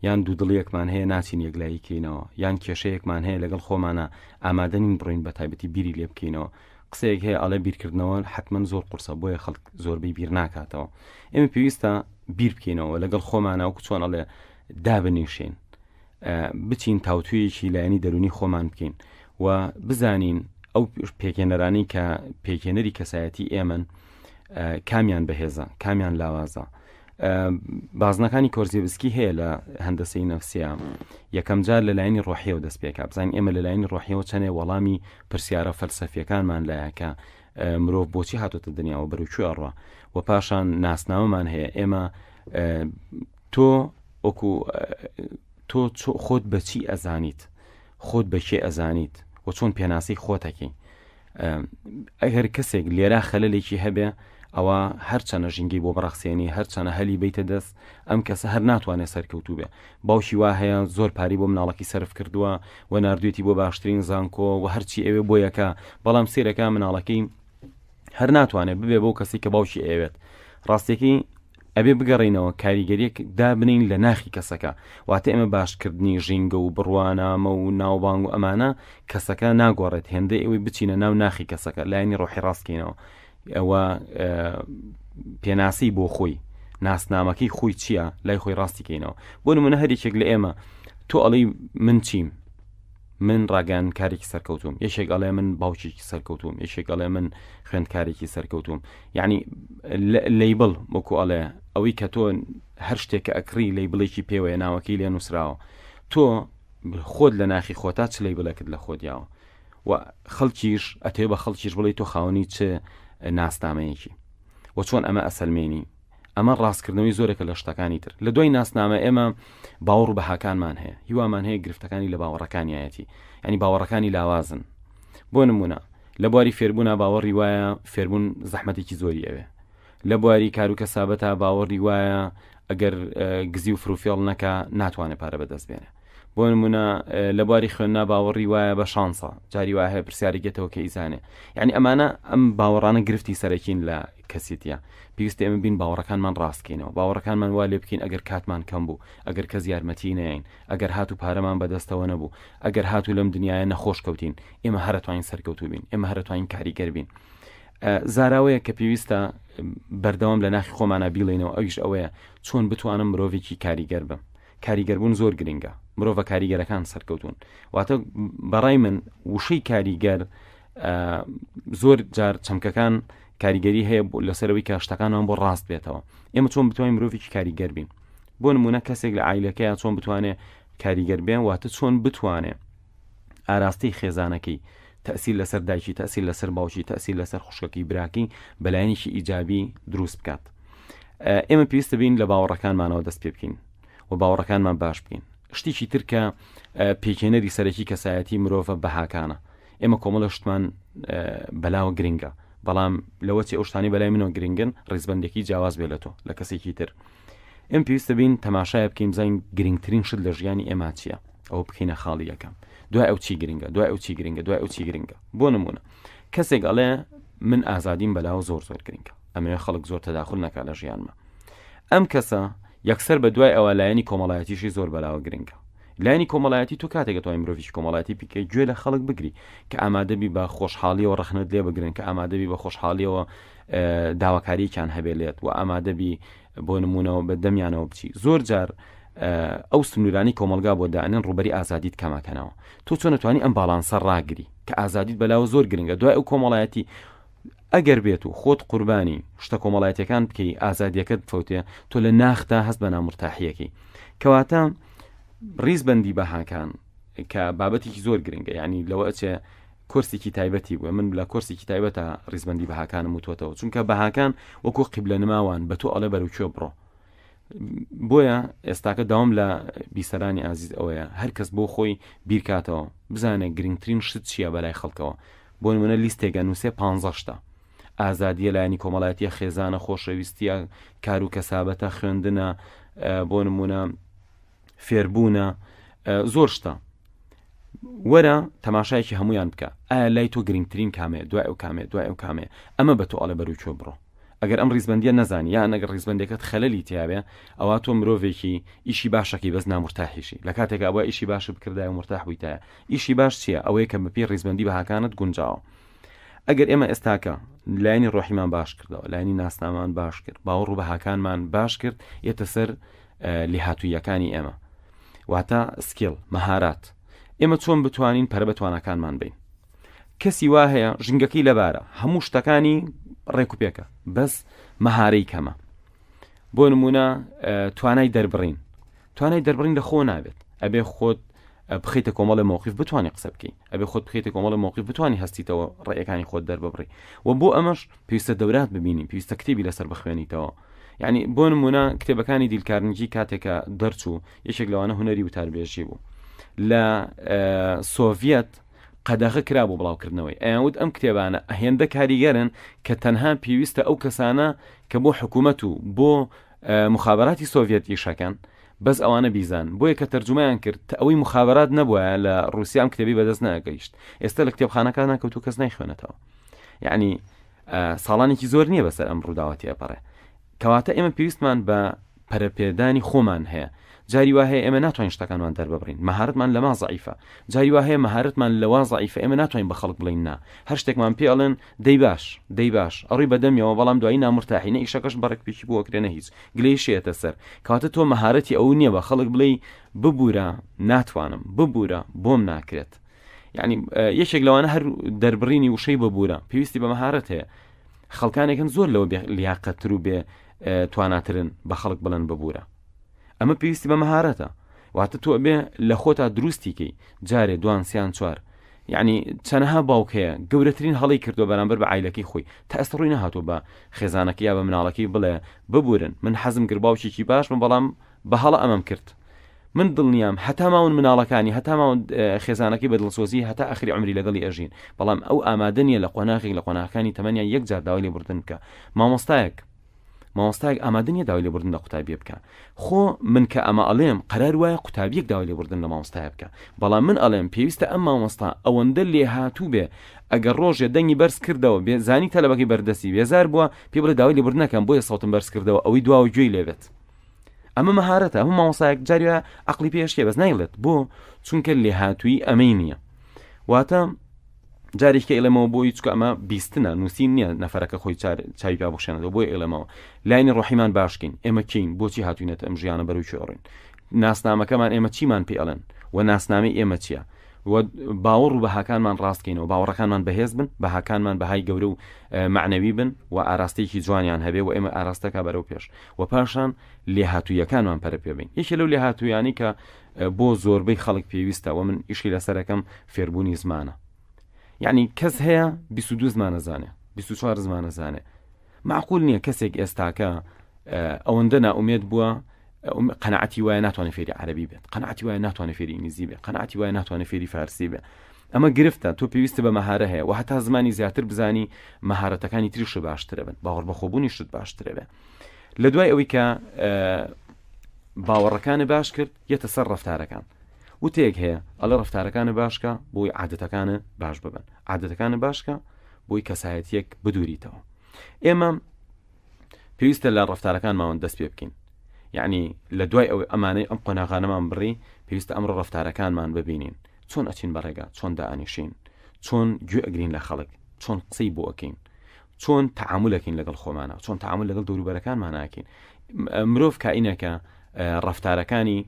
یان دوودڵیەکمان هەیە ناچین یەکلایی کەینەوە یان کێشەیەکمان هەیە لەگەڵ خۆمانە ئامادە نین بڕۆین بە تایبەتی بیری لێ بکەینەوە قسەیەک هەیە ئەڵێ بیرکردنەوە حتمما زۆر قورسە بۆیە خەڵک زۆربەی بیر ناکاتەوە ئێمە پێویستە بیر بکەینەوە لەگەڵ خۆمانە وەکو چۆن ئەڵێ دابنیشین بچین تاوتوێیەکی لایەنی دەرونی خۆمان بکەین و بزانین ئەو پێکێنەرانی کە پێکێنەری کەسایەتی ئێمن کامیان بەهێزە کامیان لاوازە بازنەکانی کۆرزیبسکی هەیە لە هەندەسەی نەفسیا یەکەم جار لە لایەنی ڕۆحیەوە دەست پێکا بزانین ئێمە لە لایەنی ڕۆحیەوە چەنێ وەڵامی پرسیارە فەلسەفیەکانمان لایەکە مرۆڤ بۆچی هاتۆتە دنیاوە بەرەو کوێ ئەڕوا و پاشان ناسنامەمان هەیە ئێمە تۆ وەکو تۆ خۆت بەچی ئەزانیت خۆت بەکێ ئەزانیت و چۆن پێناسی خۆتەکەی ئەگەر کەسێک لێرە خەلەلێکی هەبێ ئەوە هەرچەنە ژینگەی بۆ بڕەخسێنی هەرچەنە هەلی بیتە دەست ئەم کەسە هەر ناتوانێت سەرکەوتوو بێ باوکی وا هەیە زۆر پاری بۆ مناڵەکەی سەرف کردووە و ناردوێتی بۆ باشترین زانکۆ و هەرچی ئەوێ بۆ یەکە بەڵام سێرەکە مناڵەکەی هەر ناتوانێت ببێ بۆ کەسی کە باوکی ئەوێت ڕاستیەکەی ئەبێ بگەڕێینەوە کاریگەریەک دابنین لە ناخی کەسەکە واتە ئێمە باشکردنی ژینگە و بڕوانامە و ناوبانگ و ئەمانە کەسەکە ناگۆڕێت هێندەی ئەوەی بچینە ناو ناخی کەسەکە لایەنی ڕۆحی ڕاستکەینەوە ئەوە پێناسی بۆ خۆی ناسنامەکەی خۆی چییە لای خۆی ڕاستیکەینەوە بۆ نمونە هەریەکێک لە ئێمە تۆ ئەڵی من چیم من ڕاگەیاندکارێکی سەرکەوتوم یەکێک ئەڵێ من باوکێکی سەرکەوتوم یەکێک ئەڵێ من خوێندکارێکی سەرکەوتوم یعنی لەیبڵ وەکو ئەڵێ ئەوەی کە تۆ هەر شتێک کە ئەکڕی لەیبڵێکی پێوەیە ناوەکەی لێ نووسراوە تۆ خۆت لە ناخی خۆتا چ لەیبڵێکت لە خۆت یاوە و خەڵکیش ئەتەوێ بە خەڵکیش بڵێ تۆ خاوەنی چ ناسنامەیەکی و چۆن ئەمە ئەسەلمێنی ئەمە ڕاستکردنەوەی زۆرێکە لە شتەکانی تر. لە دوای ناسنامە ئێمە باوەڕ و بەهاکانمان هەیە. هیوامان هەیە گرفتەکانی لە باوەڕەکانیایەتی. یانی باوەڕەکانی لاوازن. بۆ نمونە لە بواری فێربوونا باوەڕی وایە فێربوون زەحمەتێکی زۆری ئەوێ. لە بواری کار و کەسابەتا باوەڕی وایە ئەگەر گزی و فروفێڵ نەکا ناتوانێت پارە بەدەست بێنێ. بۆ نمونە لە بواری خوێندنا باوەڕی وایە بە شانسە جاری وایە هەیە پرسیاری گێتەوە کە ئیزانێ یعنی ئەمانە ئەم باوەڕانە گرفتی سەرەکین لە کەسیتە پێویستە ئێمە بین باوەڕەکانمان ڕاستکەینەوە باوەڕەکانمان وا لێ بکەین ئەگەر کاتمان کەم بوو ئەگەر کەس یارمەتی نەیەین ئەگەر هاتو پارەمان بەدەستەوە نەبوو ئەگەر هاتو لەم دنیاە نەخۆش کەوتین ئێمە هەرەتوانین سەرکەوتوو بین ئێمە هەرەتوانین کاریگەر بین زاراوەیە کە پێویستە بەردەوام لە ناخی خۆمانە بیڵێنەوە ئەویش ئەوەیە چۆن بتوانم مرۆڤێکی کاریگەر بم کاریگەربوون زۆر گرنگە مرۆڤە کاریگەرەکان سەرکەوتون واتە بەڕای من وشەی کاریگەر زۆر جار چەمکەکان کاریگەری هەیە لەسەرەوەی کە شتەکانمان بۆ ڕاست بێتەوە ئێمە چۆن بتوانین مرۆڤێکی کاریگەر بین بۆ نمونە کەسێک لە ئایلەکەیان چۆن بتوانێت کاریگەر بێن واتە چۆن بتوانێت ئاراستەی خێزانەکەی تەسیر لەسەر دایکی تەسیر لەسەر باوکی تەسیر لەسەر خوشکەکەی براکەی بەلایەنێکی ئیجابی دروست بکات ئێمە پێویستە بین لە باوەڕەکانمانەوە دەست پێ بکەین و باوەڕەکانمان باش بکەین شتێکی تر کە پێکێنەری سەرەکی کەسایەتی مرۆڤە بەهاکانە ئێمە کۆمەڵە شتمان بەلاوە گرنگە بەڵام لەوە چی ئەو شتانی بەلای منەوە گرنگن ڕیزبندێکی جیاواز بێ لە تۆ لە کەسێکی تر ئێم پێویستە بین تەماشای بکەین بزانین گرنگترین شت لە ژیانی ئێمە چییە ئەوە بکەینە خاڵی یەکەم دوای ئەو چی گرنگە دوای ئەو چی گرنگە دوای ئەو چی گرنگە بۆ نمونە کەسێک ئەڵێ من ئازادیم بەلاوە زۆر زۆر گرنگە ئەمەوێ خەڵک زۆر تەداخل نەکا لە ژیانمە ئەم کەسە یەکسەر بە دوای ئەوە لایەنی کۆمەڵایەتیشی زۆر بەلاوە گرنگە لایەنی کۆمەڵایەتی تۆ کاتێک توانین مرۆڤی کۆمەڵایەتی پیکە گوێ لە خەڵک بگری کە ئامادەبی بە خۆشحاڵیەوە ڕەخنەت لێ بگرن کە ئامادەبی بە خۆشحاڵیەوە داواکارییان هەبێ لێت و ئامادەبی بۆ نمونەوە بە دەمیانەوە بچی زۆر جار ئەو سنوورانی کۆمەلگا بۆ دانن ڕوبەری ئازادیت کەمەکەنەوە تۆ چۆن توانی ئەم باڵانسە ڕاگری کە ئازادیت بەلاوە زۆر گرنگە دوای ئەو کۆمەڵایەتی ئەگەر بێت و خۆت قوربانی شتە کۆمەڵایەتیەکان بکەی ئازادیەکەت بفەوتێ تۆ لە ناختا هەست بە نامورتاحیەکەی کەواتە ڕیزبەندی بەهاکان کە بابەتێکی زۆر گرنگە یعنی لەوە ئەچێ کۆرسێکی تایبەتی بووە من لە کۆرسێکی تایبەتە ڕیزبندی بەهاکانم وتوەتەوە چونکە بەهاکان وەکو قیبلە نماوان بە تۆ ئەڵێ بەرەو کوێ بڕۆ. بۆیە ئێستاکە داوام لە بیسەرانی ئازیز ئەوەیە هەر کەس بۆ خۆی بیرکاتەوە بزانێ گرنگترین شت چییە بەلای خەڵکەوە بۆ نمونە لیستێک ئەنووسێ پ شتە ئازادیە لایەنی کۆمەڵایەتیە خێزانە خۆشەویستیە کار و کەسابەتە خوێندنە بۆ نمونە فێربوونە زۆر شتە وەرە تەماشایەکی هەمویان بکە ئایا لای تۆ گرنگترین کامێ دوای ئەو کامێ دوای ئەو کامێ ئەمە بە تۆ ئەڵێ بەرو کوێ بڕۆ ئەگەر ئەم ڕیزبەندیە نەزانی یان ئەگەر ڕیزبەندەکەت خەلەلی تیاێ ئەوە تۆ مرۆڤێکی ئیشی باشەکەی بەس نامرتاحیشی لە کاتێک ئەوە ئیشی باش بکردای و مرتاح بوویتایە ئیشی باش چییە ئەوەیە کە بەپێی ڕیزبەندی بەهاکانت گونجاوە ئەگەر ئێمە ئێستاکە لایەنی ڕۆحیمان باش کردەوە لایەنی ناسنامان باش کرد باوەڕ و بەهاکانمان باش کرد یەتە سەر لێهاتوویەکانی ئێمە واتە سکیل مەهارات ئێمە چۆن بتوانین پەرە بە تواناکانمان بین کەسی وا هەیە ژینگەکەی لەبارە هەموو شتەکانی ڕێکوپێکە بەس مەهارەی کەمە بۆ نمونە توانای دەربڕین توانای دەربڕین لە خۆ نابێت ئەبێ خۆت بخیتە کۆمەڵی مووقف بتوانانی قسە بکەی ئەبێ خۆت بخیتە کۆمەڵی مووقف بتوانانی هەستیتەوە ڕێەکانی خۆت دەرببڕی و بۆ ئەمەش پێویستە دەورات ببینی پێویستە کتێبی لەسەر بخوێنیتەوە یعنی بۆ نمونە کتێبەکانی دیلکارنجی کاتێکە دەرچوو یەکێک لەوانە هوەری وتاربێژی بوو لە سۆڤەت قەدەغە کرابوو بڵاوکردنەوەی ئەیان وت ئەم کتێبانە هێندە کاریگەرن کە تەنها پێویستە ئەو کەسانە کە بۆ حکوومەت و بۆ مخابراتی سۆڤەت ئیشەکەن بەس ئەوانە بیزان بۆیە کە تەرجومەیان کرد تا ئەوەی مخابرات نەبووە لە ڕوسیا ئەم کتێبی بەدەست ناگەیشت ئێستا لە کتێبخانەکان ناکەوتو کەس نایخوێنێتەوە یعنی ساڵانێکی زۆر نییە بەسەر ئەم ڕووداوە تێپەڕێ کەواتە ئێمە پێویستمان بە پەرەپێدانی خۆمان هەیە جاری وا هەیە ئێمە ناتوانین شتەکانمان دەرببڕین مەهارەتمان لەما زەعیفە جاری وا هەیە مەهارەتمان لەوا زەعیفە ئێمە ناتوانین بە خەڵک بڵێین نا هەر شتێکمان پێ ئەڵێن دەی باش دەی باش ئەڕۆی بەدەمیەوە بەڵام دوایی نامورتاحی نە ئیشەکەش بەڕێکپێکی بۆ ئەکرێ نە هیچ گلەیشی ئەتە سەر کەواتە تۆ مەهارەتی ئەو نییە بە خەڵک بڵێی ببورە ناتوانم ببورە بۆم ناکرێت یعنی یەکێک لەوانە هەر دەربڕینی وشەی ببورە پێویستی بە مەهارەت هەیە خەڵکانێکن زۆر لەوە بێ لیاقەتتر و بێ تواناترن بە خەڵک بڵێن ببوورە ئەمە پێویستی بە مەهارەتە واتە تۆ بێ لە خۆتا دروستی کەی جارێ دوان سیان چوار یعنی چەنەها باوک هەیە گەورەترین هەڵی کردو بەرامبەر بە عیلەکەی خۆی تا ئێستا ڕووی نەهاتوو بە خێزانەکە یا بە مناڵەکەی بڵێ ببورن من حەزم کرد باوکێکی باش بم بەڵام بە هەڵە ئەمەم کرد من دڵنیام هەتا ماون مناڵەکانی هەتا ماون خێزانەکەی بە دڵسۆزی هەتا ئەخری عمری لەگەڵی ئەژین بەڵام ئەو ئامادە نییە لە قۆناغێک لە قۆناغەکانی تەمەنیان یەک جار داوای لێبوردن بکە مامۆستایەک مامۆستایەک ئامادە نییە داوای لێبوردن لە قوتابیە بکە خۆ من کە ئەمە ئەڵێم قەرار وایە قوتابیەک داوای لێبوردن لە مامۆستایە بکە بەڵام من ئەڵێم پێویستە ئەم مامۆستا ئەوەندە لێهاتوو بێ ئەگەر ڕۆژێ دەنگی بەرز کردەوە بێ زانی تەلەبەکەی بەردەستی بێزار بووە پێ بڵێ داوای لێبوردن نەکەم بۆیە سەوتم بەرز کردەوە ئەوەی دواوە گوێی لێبێت ئەمە مەهارەتە هەموو مامۆستایەک جاری وایە عەقڵی پێ شتێ بەس نایڵێت بۆ چونکە لێهاتووی ئەمەی نییە واتە جارێککە ئێڵێمەوە بۆی چکە ئەمە بیستنە نووسین نییە نەفرەکە خۆی چاوی پیا بخشێنەوە بۆی ئێڵێمەوە لاینی ڕۆحیمان باشکەین ئێمە کین بۆچی هاتوینەتە ئەم ژیانە بەرەو کوێ ناسنامەکەمان ئێمە چیمان پێ ئەڵێن و ناسنامەی ئێمە چییە و باوەڕ و بەهاکانمان ڕاستکەینەوە باوەڕەکانمان بەهێز بن بەهاکانمان بەهای گەورە و معنەوی بن و ئاراستەیەکی جوانیان هەبێ و ئێمە ئاراستەکە بەرەو پێش و پاشان لێهاتوویەکانمان پەرە پێ بین یەکێ لەو لێهاتوویانی کە بۆ زۆربەی خەڵک پێویستە و من ئیشی لەسەرەکەم فێربوونی زمانە یعنی کەس هەیە 22 زمانە زانێ 24 زمانە زانێ معقول نییە کەسێک ئێستاکە ئەوەندە ناومێت بووە قەنەعەتی وایە ناتوانێت فێری عەربی بێت قەنەعەتی وایە ناتوانێت فێری ئینگلیزی بێت قەنەعەتی وایە ناتوانێت فێری فارسی بێت ئەمە گرفتە تۆ پێویستە بە مەهارە هەیە و هەتا زمانی زیاتر بزانی مەهارەتەکانی تریش باشترە بن باوەڕ بەخۆبوونی شت باشترە بێ لە دوای ئەوەی کە باوەڕەکانە باش کرد یەتە سەر ڕفتارەکان وتێک هەیە ئەڵێ ڕفتارەکانە باشکە بۆی عادەتەکانە باش ببن عادەتەکانە باشکە بۆی کەسایەتیەک بدوریتەوە ئێمە پێویستە لە ڕفتارەکانماوە دەست پێ بکەین یعنی لە دوای ئەوەی ئەمانەی ئەم قۆناغانەمان بڕی پێویستە ئەمڕۆ ڕفتارەکانمان ببینین چۆن ئەچین بە ڕێگا چۆن دائەنیشین چۆن گوێ ئەگرین لە خەڵک چۆن قسەی بۆ ئەکەین چۆن تەعامولەکەین لەگەڵ خۆمانە چۆن تەعامول لەگەڵ دەوروبەرەکانمان ناکەین مرۆڤ کائینەکە ڕفتارەکانی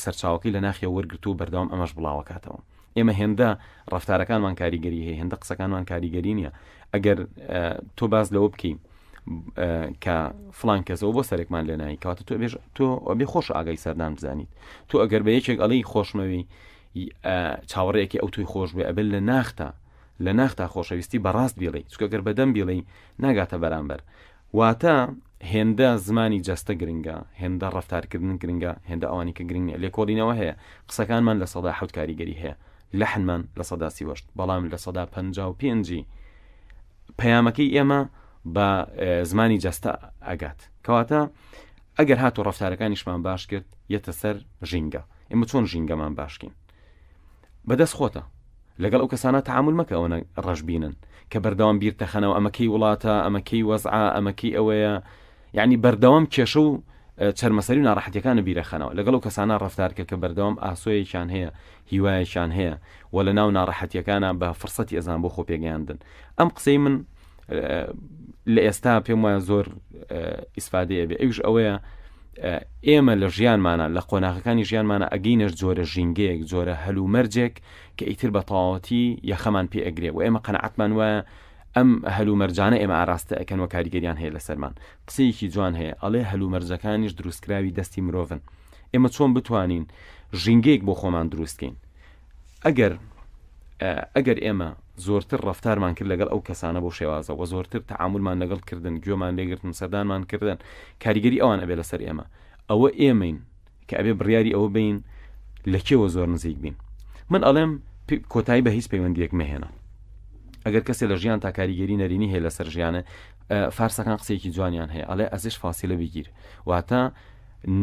سەرچاوەکەی لە ناخیە وەرگرت و بەردەوام ئەمەش بڵاوەکاتەوە ئێمە هێندە ڕفتارەکانمان کاریگەری هەیە هێندە قسەکانمان کاریگەری نییە ئەگەر تۆ باز لەوە بکەین کە فلان کەسەوە بۆ سەرێکمان لێنایی کەواتە تۆ بێژ تۆ بێ خۆش ئاگای سەردان بزانیت تۆ ئەگەر بە یەکێک ئەڵی خۆشمەوی چاوەڕێکی ئەو توی خۆش بێ ئەبێت لە ناختا لە ناختا خۆشەویستی بەڕاست بیڵێی چونکە گەر بەدەم بیڵێی ناگاتە بەرامبەر واتە هێندە زمانی جەستە گرنگە، هێندە ڕەفتارکردن گرنگە، هێندە ئەوانی کە گرنگ نیە. لێکۆڵینەوە هەیە قسەکانمان 7% کاریگەری هەیە، لەحنمان 38%، بەڵام 55% پەیامەکەی ئێمە بە زمانی جەستە ئەگات. کەواتە ئەگەر هاتو ڕەفتارەکانیشمان باش کرد یەتە سەر ژینگە. ئێمە چۆن ژینگەمان باشکەین؟ بەدەست خۆتە. لەگەڵ ئەو کەسانە تەعامول مەکە ئەوەنە ڕەشبینن کە بەردەوام بیر تەخەنەوە ئەمە کەی وڵاتە ئەمە کەی وەزعە ئەمە کەی ئەوەیە یعنی بەردەوام کێشە و چەرمەسەری و ناڕەحەتیەکانە بیرەخەنەوە لەگەڵ ئەو کەسانە ڕەفتارکە کە بەردەوام ئاسۆیەکیان هەیە هیوایەکیان هەیە و لە ناو ناڕەحەتیەکانە بە فرسەتی ئەزان بۆ خۆ پێگەیاندن ئەم قسەی من لە ئێستا پێم وایە زۆر ئیسفادەیە بێ ئەوش ئەوەیە ئێمە لە ژیانمانە لە قۆناغەکانی ژیانمانە ئەگەینەش جۆرە ژینگەیەک جۆرە هەلومەرجێک کە ئیتر بە تەواوەتی یەخەمان پێ ئەگرێ و ئێمە قەنەعەتمان وایە ئەم هەلومەرجانە ئێمە ئاراستە ئەکەن و کاریگەریان هەیە لەسەرمان قسەیەکی جوان هەیە ئەڵێ هەلومەرجەکانیش دروستکراوی دەستی مرۆڤن ئێمە چۆن بتوانین ژینگەیەک بۆ خۆمان دروستکەین ئەگەر ئەگەر ئێمە زۆرتر ڕەفتارمان کرد لەگەڵ ئەو کەسانە بۆ شێوازە وە زۆرتر تەعامولمان لەگەڵ کردن گوێمان لێگرتن سەردانمان کردن کاریگەری ئەوان ئەبێ لەسەر ئێمە ئەوە ئێمەین کە ئەبێ بڕیاری ئەوە بین لە کێوە زۆر نزیک بین من ئەڵێم کۆتایی بە هیچ پەیوەندیەک مەهێنە ئەگەر کەسێ لە ژیان تا کاریگەری نەرێنی هەیە لەسەر ژیانە فارسەکان قسەیەکی جوانیان هەیە ئەڵێ ئەزش فاسیلە بگیر واتە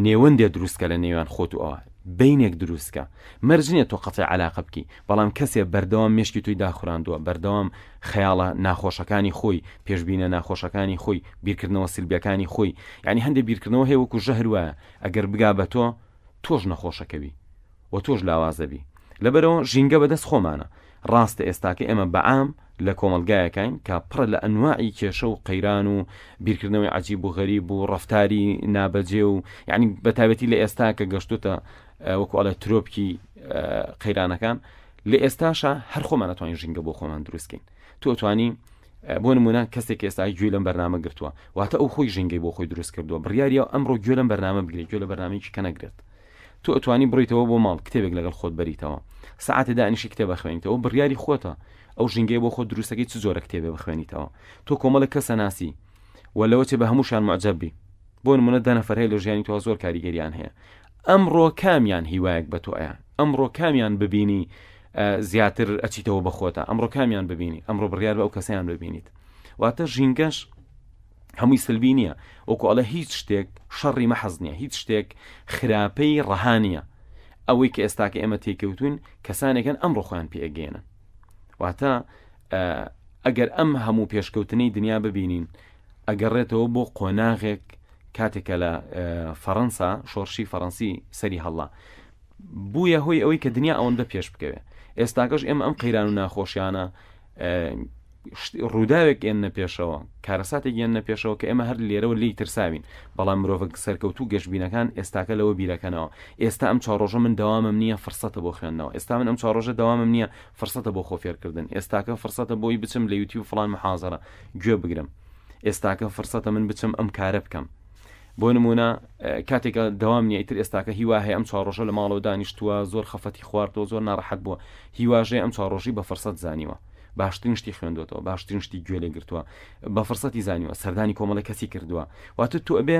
نێوەندێ دروستکە لە نێوان خۆت و ئەوە بینێک دروستکە مەرج نییە تۆ قەتع علاقە بکی بەڵام کەسێ بەردەوام مێشکی تۆی داخوراندووە بەردەوام خەیاڵە ناخۆشەکانی خۆی پێشبینە ناخۆشەکانی خۆی بیرکردنەوە سلبیەکانی خۆی یعنی هەندێک بیرکردنەوە هەیە وەکو ژەهر وایە ئەگەر بگا بە تۆ تۆش نەخۆشەکەوی و تۆش لاوازەبی لەبەرەوە ژینگە بەدەست خۆمانە ڕاستە ئێستاکە ئێمە بەعام لە کۆمەڵگایەکاین کە پڕە لە ئەنواعی کێشە و قەیران و بیرکردنەوەی عجیب و غەریب و ڕەفتاری نابەجێ و یعنی بە تایبەتی لە ئێستا کە گەشتوتە وەکو ئەڵێ ترۆپکی قەیرانەکان لە ئێستاشا هەر خۆمان ئەتوانین ژینگە بۆ خۆمان دروستکەین تۆ توانی بۆ نمونە کەسێک ئێستا گوێی لەم بەرنامە گرتووە واتە ئەو خۆی ژینگەی بۆ خۆی دروست کردووە بڕیاریە ئەمڕۆ گوێ لەم بەرنامە بگرێت گوێ لە بەرنامەیەکی کە نەگرێت تۆ ئەتوانی بڕیتەوە بۆ ماڵ کتێبێک لەگەڵ خۆت بەریتەوە سەعاتێ دانیشی کتێب بخوێنیتەوە بڕیاری خۆتە ئەو ژینگەی بۆ خۆت دروستەکەی چ جۆرە کتێبێ بخوێنیتەوە تۆ کۆمەڵێک کەسە ناسی و لەوە چێ بە هەمووشان معجب بی بۆ نمونە دە نەفەر هەیە لە ژیانی تۆ زۆر کاریگەریان هەیە ئەمڕۆ کامیان هیوایەک بە تۆ ئەیان ئەمڕۆ کامیان ببینی زیاتر ئەچیتەوە بە خۆتە ئەمڕۆ کامیان ببینی ئەمڕۆ بڕیار بە ئەو کەسیان ببینیت واتە ژینگەش هەمووی سلبی نییە وەکو ئەڵێ هیچ شتێک شەڕی مەحەز نییە هیچ شتێک خراپەی ڕەها نییە ئەوەی کە ئێستاکە ئێمە تێکەوتوین کەسانێکن ئەمڕۆ خۆیان پێگەێنن واتە ئەگەر ئەم هەموو پێشکەوتنەی دنیا ببینین ئەگەڕێتەوە بۆ قۆناغێک کاتێک کە لە فەڕەنسا شۆڕشی فەڕەنسی سەری هەڵا بوویە هۆی ئەوەی کە دنیا ئەوەندە پێش بکەوێت ئێستاکەش ئێمە ئەم قەیران و ناخۆشیانە ڕووداوێک ئێنە پێشەوە کارەساتێک یەنە پێشەوە کە ئێمە هەر لێرەوە لی ترساوین بەڵام مرۆڤە سەرکەوتوو گەشتبینەکان ئێستاکە لەوە بیرەکەنەوە ئێستا ئەم چوار ڕۆژە من دەوامم نییە فرسەتە بۆ خوێندنەوە ئێستا من ئەم چوار ڕۆژە دەوامم نییە فرسەتە بۆ خۆ فێرکردن ئێستاکە فرسەتە بۆی بچم لە یوتیوب فڵان محازەرە گوێ بگرم ئێستاکە فرسەتە من بچم ئەم کارە بکەم بۆ نمونە کاتێکە دەوام نیە ئیتر ئێستاکە هیوا هەیە ئەم چوار ڕۆژە لە ماڵەوە دانیشتووە زۆر خەفەتی خواردەوە زۆر ناڕەحەت بووە هیواژەیە ئەم چوار ڕۆژی بە فرسەت زانیوە باشترین شتی خوێندوێتەوە باشترین شتی گوێ لێ گرتووە بە فرسەتی زانیوە سەردانی کۆمەڵی کەسی کردووە واتە تۆ ئەبێ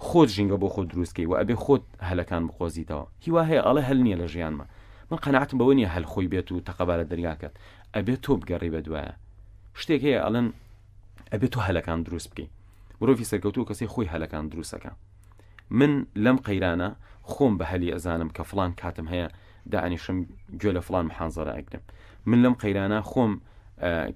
خۆت ژینگە بۆ خۆت دروستکەی و ئەبێ خۆت هەلەکان بقۆزیتەوە هیوا هەیە ئەڵێ هەل نییە لە ژیانمە من قەناعەتم بەوە نییە هەل خۆی بێت و تەقەبالە دەرگاکەت ئەبێ تۆ بگەڕی بە دوایە شتێک هەیە ئەڵێن ئەبێ تۆ هەلەکان دروست بکەی مرۆڤی سەرکەوتوو کەسی خۆی هەلەکان دروستەکە من لەم قەیرانە خۆم بە هەلی ئەزانم کە فلان کاتم هەیە دانیشم گوێ لە فلان محازەرە ئەگرم من لەم قەیرانە خۆم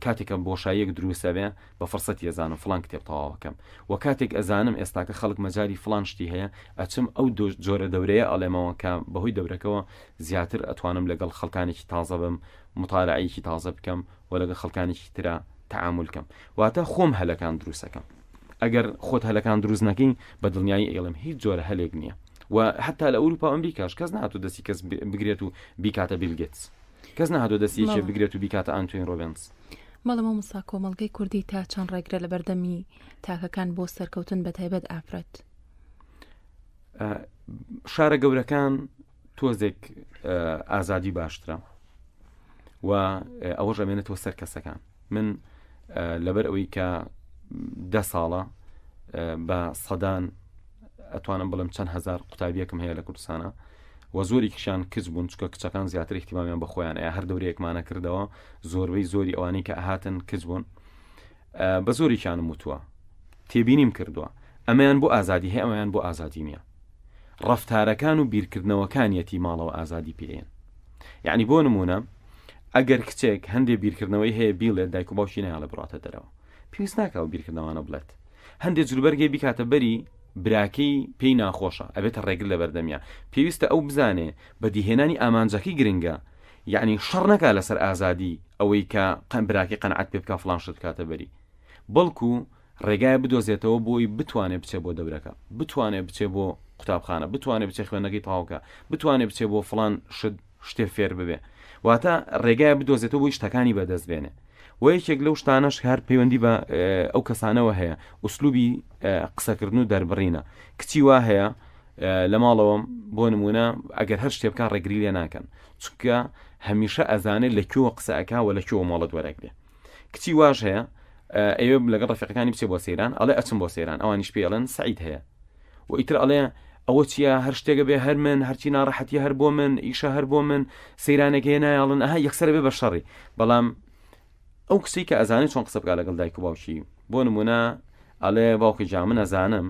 کاتێکە بۆشاییەک دروستە بێ بە فرسەتی ئەزانم فلان کتێب تەواوەکەم و کاتێک ئەزانم ئێستاکە خەڵک مەجای فلان شتی هەیە ئەچم ئەو جۆرە دەورەیە ئەڵێمەوە کە بەهۆی دەورەکەەوە زیاتر ئەتوانم لەگەڵ خەڵکانێکی تازە بم مطالعەیەکی تازە بکەم و لەگەڵ خەڵکانێکی ترا تەعامول کەم واتە خۆم هەلەکان دروستەکەم ئەگەر خۆت هەلەکان دروست نەکەین بە دڵنیایی ئەیڵم هیچ جۆرە هەلێک نییە و حتا لە ئەوروپا و ئەمریکاش کەس نهاتو دەستی کەس بگرێت و بیکاتە بیل گێتس کەس نهاتو دەستی یەکێ بگرێت و بیکاتە ئەنتۆین ڕۆبنس بەڵێ مامۆستا کۆمەڵگەی کوردی تا چەند ڕێگرە لە بەردەمی تاکەکان بۆ سەرکەوتن بە تایبەت ئافرەت؟ شارە گەورەکان تۆزێک ئازادی باشترە و ئەوەش ئەمێنێتەوە سەر کەسەکان من لەبەر ئەوەی کە دە ساڵە بە سەدان ئەتوانم بڵێم چەند هزار قوتابیەکم هەیە لە کوردستانە و زۆرێکیشیان کچ بوون چکە کچەکان زیاتر احتیمامیان بە خۆیان ئەیا هەر دەورەیەکمانە کردەوە زۆربەی زۆری ئەوانەی کە ئەهاتن کچ بوون بە زۆرێکیانم وتووە تێبینیم کردووە ئەمەیان بۆ ئازادی هەیە ئەمەیان بۆ ئازادی نییە ڕەفتارەکان و بیرکردنەوەکانیەتی ماڵەوە ئازادی پێێن یعنی بۆ نمونە ئەگەر کچێک هەندێ بیرکردنەوەی هەیە بیڵێت دایک و باوکی نایڵێ بڕاتە دەرەوە پێویست ناکە ئەو بیرکردنەوانە بڵێت هەندێ جلوبەرگێ بیکاتە بەری براکەی پێی ناخۆشە ئەبێتە ڕێگر لە بەردەمیا پێویستە ئەو بزانێ بەدیهێنانی ئامانجەکەی گرنگە یعنی شەڕ نەکا لەسەر ئازادی ئەوەی کە قەن براکەی قەنعەت پێ بکا فڵان شت بکاتە بەری بەڵکو ڕێگایە بدۆزێتەوە بۆی بتوانێ بچێ بۆ دەورەکە بتوانێ بچێ بۆ قوتابخانە بتوانێ بچێ خوێندنەکەی تەواوکە بتوانێ بچێ بۆ فڵان شت شتێ فێر ببێ واتە ڕێگایە بدۆزێتەوە بۆی شتەکانی بەدەست بێنێ و یەکێک لەو شتانەش هەر پەیوەندی بە ئەو کەسانەوە هەیە ئوسلوبی قسەکردن و دەربڕینە کچی وا هەیە لە ماڵەوەم بۆ نمونە ئەگەر هەر شتێ بکە ڕێگری لێ ناکەن چونکە هەمیشە ئەزانێت لە کوێوە قسە ئەکا و لە کوێوە مۆڵەت وەرەگرێ کچی واش هەیە ئەوێ لەگەڵ ڕەفیقەکانی بچێ بۆ سەیران ئەڵێ ئەچم بۆ سەیران ئەوانیش پێی ئەڵێن سعید هەیە و ئیتر ئەڵێ ئەوە چییە هەر شتێکە بێ هەر من هەرچی ناڕەحەتی هەر بۆ من ئیشە هەر بۆ من سەیرانێک هەیە نایاڵن ئەها یەکسەر بێ بە شەڕی بەڵام ئەو کچەی کە ئەزانێت چۆن قسە بکات لەگەڵ دایک و باوکی بۆ نمونە ئەڵێ باوکی جا من ئەزانم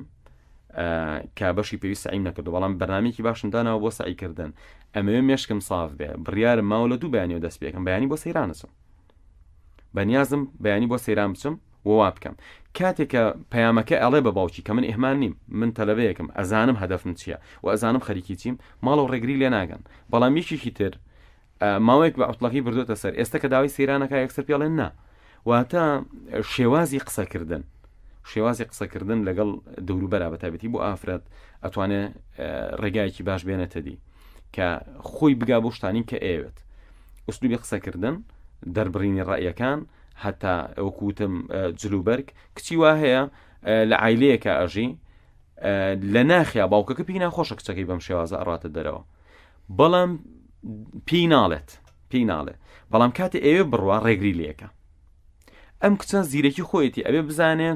کە بەشی پێویست سعیم نەکردو بەڵام بەرنمێکی باشم داناوە بۆ سعیکردن ئەمەوێ مێشکم ساف بێ بڕیارم ماوە لە دوو بەیانیەوە دەست پێکەم بەیانی بۆ سەیرانەچم بەنیازم بەیانی بۆ سەیران بچم و وا بکەم کاتێک کە پەیامەکە ئەڵێ بە باوکی کە من ئیهمال نیم من تەلەبەیەکم ئەزانم هەدەفم چییە و ئەزانم خەریکی چیم ماڵەوە ڕێگری لێ ناگەن بەڵام یەکێکی تر ماوەیەک بە عوتڵەکەی بردوتە سەر ئێستا کە داوای سەیرانەکە یەکسەر پێڵێن نا واتە شێوازی قسەکردن شێوازی قسەکردن لەگەڵ دەوروبەرا بە تایبەتی بۆ ئافرەت ئەتوانێ ڕێگایەکی باش بێنێتە دی کە خۆی بگا بۆ شتانی کە ئەیەوێت ئوسلوبی قسەکردن دەربڕینی ڕەئیەکان هەتا وەکوتم جلوبەرگ کچی وا هەیە لە عیلەیەکە ئەژی لە ناخیا باوکەکە پێی ناخۆشە کچەکەی بەم شێوازە ئەڕاتە دەرەوە بەڵام پێی ناڵێت پێی ناڵێ بەڵام کاتێ ئەوێ بڕوا ڕێگری لەکە ئەم کچە زیرەکی خۆیەتی ئەبێ بزانێ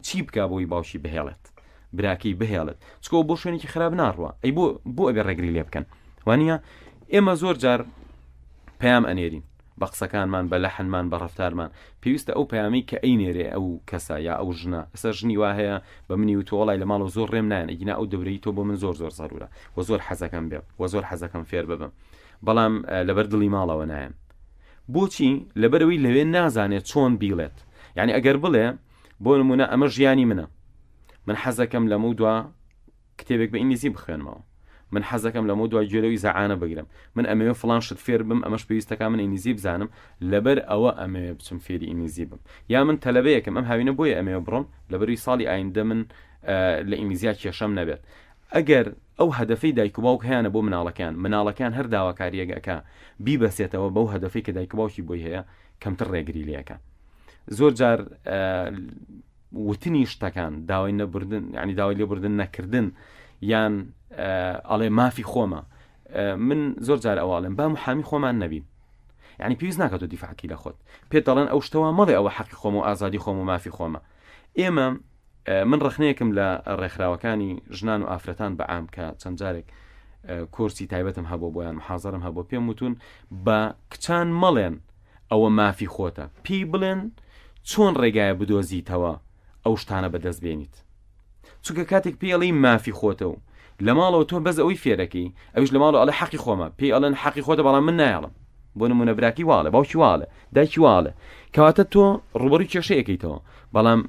چی بکا بۆی باوکی بهێڵێت براکەی بهێڵێت چکۆ بۆ شوێنێکی خراپ ناڕوە ئەی بۆ بۆ ئەبێ ڕێگری لێ بکەن وانە ئێمە زۆر جار پەیام ئەنێرین بە قسەکانمان بە لەحنمان بە ڕفتارمان پێویستە ئەو پەیامی کە ئەی نێرێ ئەو کەسە یا ئەو ژنە ئەسە ژنی وا هەیە بە منی وتۆڵای لە ماڵەوە زۆر ڕێم نایەن ئەگینا ئەو دەورەی تۆ بۆ من زۆر زۆر زەرورە و زۆر حەزەکەم بێ و زۆر حەزەکەم فێر ببم بەڵام لەبەر دڵی ماڵەوە نایەم بۆچی؟ لەبەرئەوەی لەوێ نازانێت چۆن بیڵێت. یعنی ئەگەر بڵێ بۆ نمونە ئەمە ژیانی منە من حەزەکەم لەمە دوا کتێبێک بە ئینگلیزی بخوێنمەوە من حەزەکەم لەمە دوا گوێ لەو ئیزاعانە بگرم من ئەمەوێ فڵان شت فێر بم ئەمەش پێویستەکە من ئینگلیزی بزانم لەبەر ئەوە ئەمەوێ بچم فێری ئینگلیزی بم یا من تەلەبەیەکم ئەم هاوینە بۆیە ئەمەوێ بڕۆم لەبەروی ساڵی ئایندە من لە ئینگلیزیا کێشەم نەبێت ئەگەر ئەو هەدەفەی دایک و باوک هەیانە بۆ مناڵەکەیان، مناڵەکەیان هەر داواکارییەک ئەکا بیبەسێتەوە بەو هەدەفەی کە دایک و باوکی بۆی هەیە، کەمتر ڕێگری لێ ئەکا. زۆر جار وتنی شتەکان، داوای نەبردن، یعنی داوای لێبوردن نەکردن، یان ئەڵێ مافی خۆمە. من زۆر جار ئەوە ئەڵێم با محامی خۆمان نەبین. یعنی پێویست ناکات تۆ دیفاعکی لە خۆت. پێت دەڵێن ئەو شتەوە مەڵێ ئەوە حەقی خۆمە و ئازادی خۆم و مافی خۆمە. ئێمە من ڕەخنەیەکم لە ڕێکخراوەکانی ژنان و ئافرەتان بە عام کە چەند جارێک کۆرسی تایبەتم هەبوو بۆیان محازەرم هەبوو پێم وتون بە کچان مەڵێن ئەوە مافی خۆتە پێی بڵێن چۆن ڕێگایە بدۆزیتەوە ئەو شتانە بەدەست بێنیت چونکە کاتێک پێڵی مافی خۆتە و لە ماڵەوە تۆ بەس ئەوەی فێرەکەی ئەوش لە ماڵەوە ئەڵێ حەقی خۆمە پێی ئەڵێن حەقی خۆتە بەڵام من نایەڵم بۆ نمونە براکی واڵێ باوکی واڵێ دایکی واڵێ کەواتە تۆ ڕوبەڕوی کێشەیەکەیتەوە بەڵام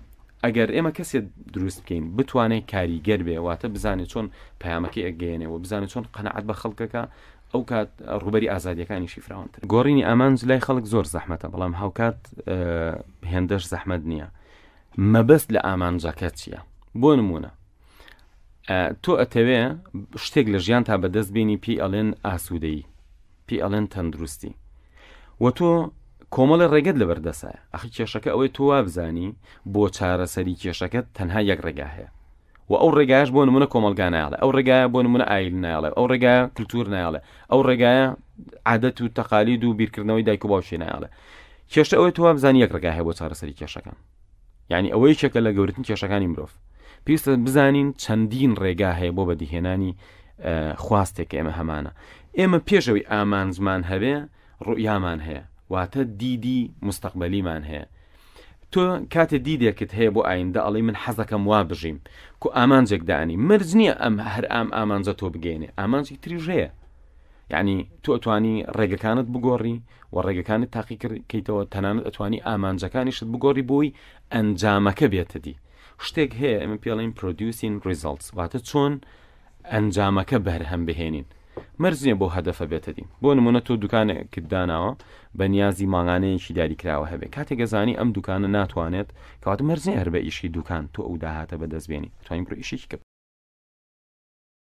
ئەگەر ئێمە کەسێ دروست بکەین بتوانێت کاریگەر بێ واتە بزانێت چۆن پەیامەکەی ئەگەیەنێ و بزانێت چۆن قەنەعەت بە خەڵکەکە ئەو کات ڕوبەری ئازادیەکانیشی فراوانتر گۆڕینی ئامانج لای خەڵک زۆر زەحمەتە بەڵام هاوکات هێندەش زەحمەت نییە مەبەست لە ئامانجەکە چییە بۆ نمونە تۆ ئەتەوێ شتێک لە ژیان تا بەدەست بینی پێی ئەڵێن ئاسوودەیی پێی ئەڵێن تەندروستی و تۆ کۆمەڵی ڕێگەت لەبەر دەسایە ئەخی کێشەکە ئەوەی تۆ وابزانی بۆ چارەسەری کێشەکەت تەنها یەک ڕێگا هەیە و ئەو ڕێگایش بۆ نمونە کۆمەلگا نایڵێ ئەو ڕێگایە بۆ نمونە ئایل نایڵێ ئەو ڕێگایە کللتور نایڵێ ئەو ڕێگایە عادەت و تەقالید و بیرکردنەوەی دایک و باوکی نایڵێ کێشە ئەوەی تۆ وابزانی یەک ڕێگا هەیە بۆ چارەسەری کێشەکان یعنی ئەوە یەکێکە لە گەورەترین کێشەکانی مرۆڤ. پێویستە بزانین چەندین ڕێگا هەیە بۆ بەدیهێنانی خواستێک ئێمە هەمانە. ئێمە پێشەوەی ئامانجمان هەبێ ڕوئیامان هەیە، واتە دیدی مستەقبەلیمان هەیە. تۆ کاتێ دیدێکت هەیە بۆ ئایندە ئەڵێی من حەزەکەم وا بژیم کو ئامانجێک دانی مەرج نییە ئەم هەر ئام ئامانجە تۆ بگەێنێ ئامانجی تریش هەیە یعنی تۆ ئەتوانی ڕێگەکانت بگۆڕی و ڕێگەکانت تاقیکەیتەوە تەنانەت ئەتوانی ئامانجەکانیشت بگۆڕی بۆی ئەنجامەکە بێتە دی شتێک هەیە ئێمە پێڵین producing results واتە چۆن ئەنجامەکە بەرهەم بهێنین مەرج نییە بۆ هەدەفە بێتە دی بۆ نمونە تۆ دوکانێکت داناوە بە نیازی مانگانەیەکی دیاریکراوە هەبێ کاتێک گەزانی ئەم دوکانە ناتوانێت کەواتە مەرج نییە هەر بە ئیشی دوکان تۆ ئەو داهاتە بەدەست بێنی توانین بڕۆ ئیشێکی کە.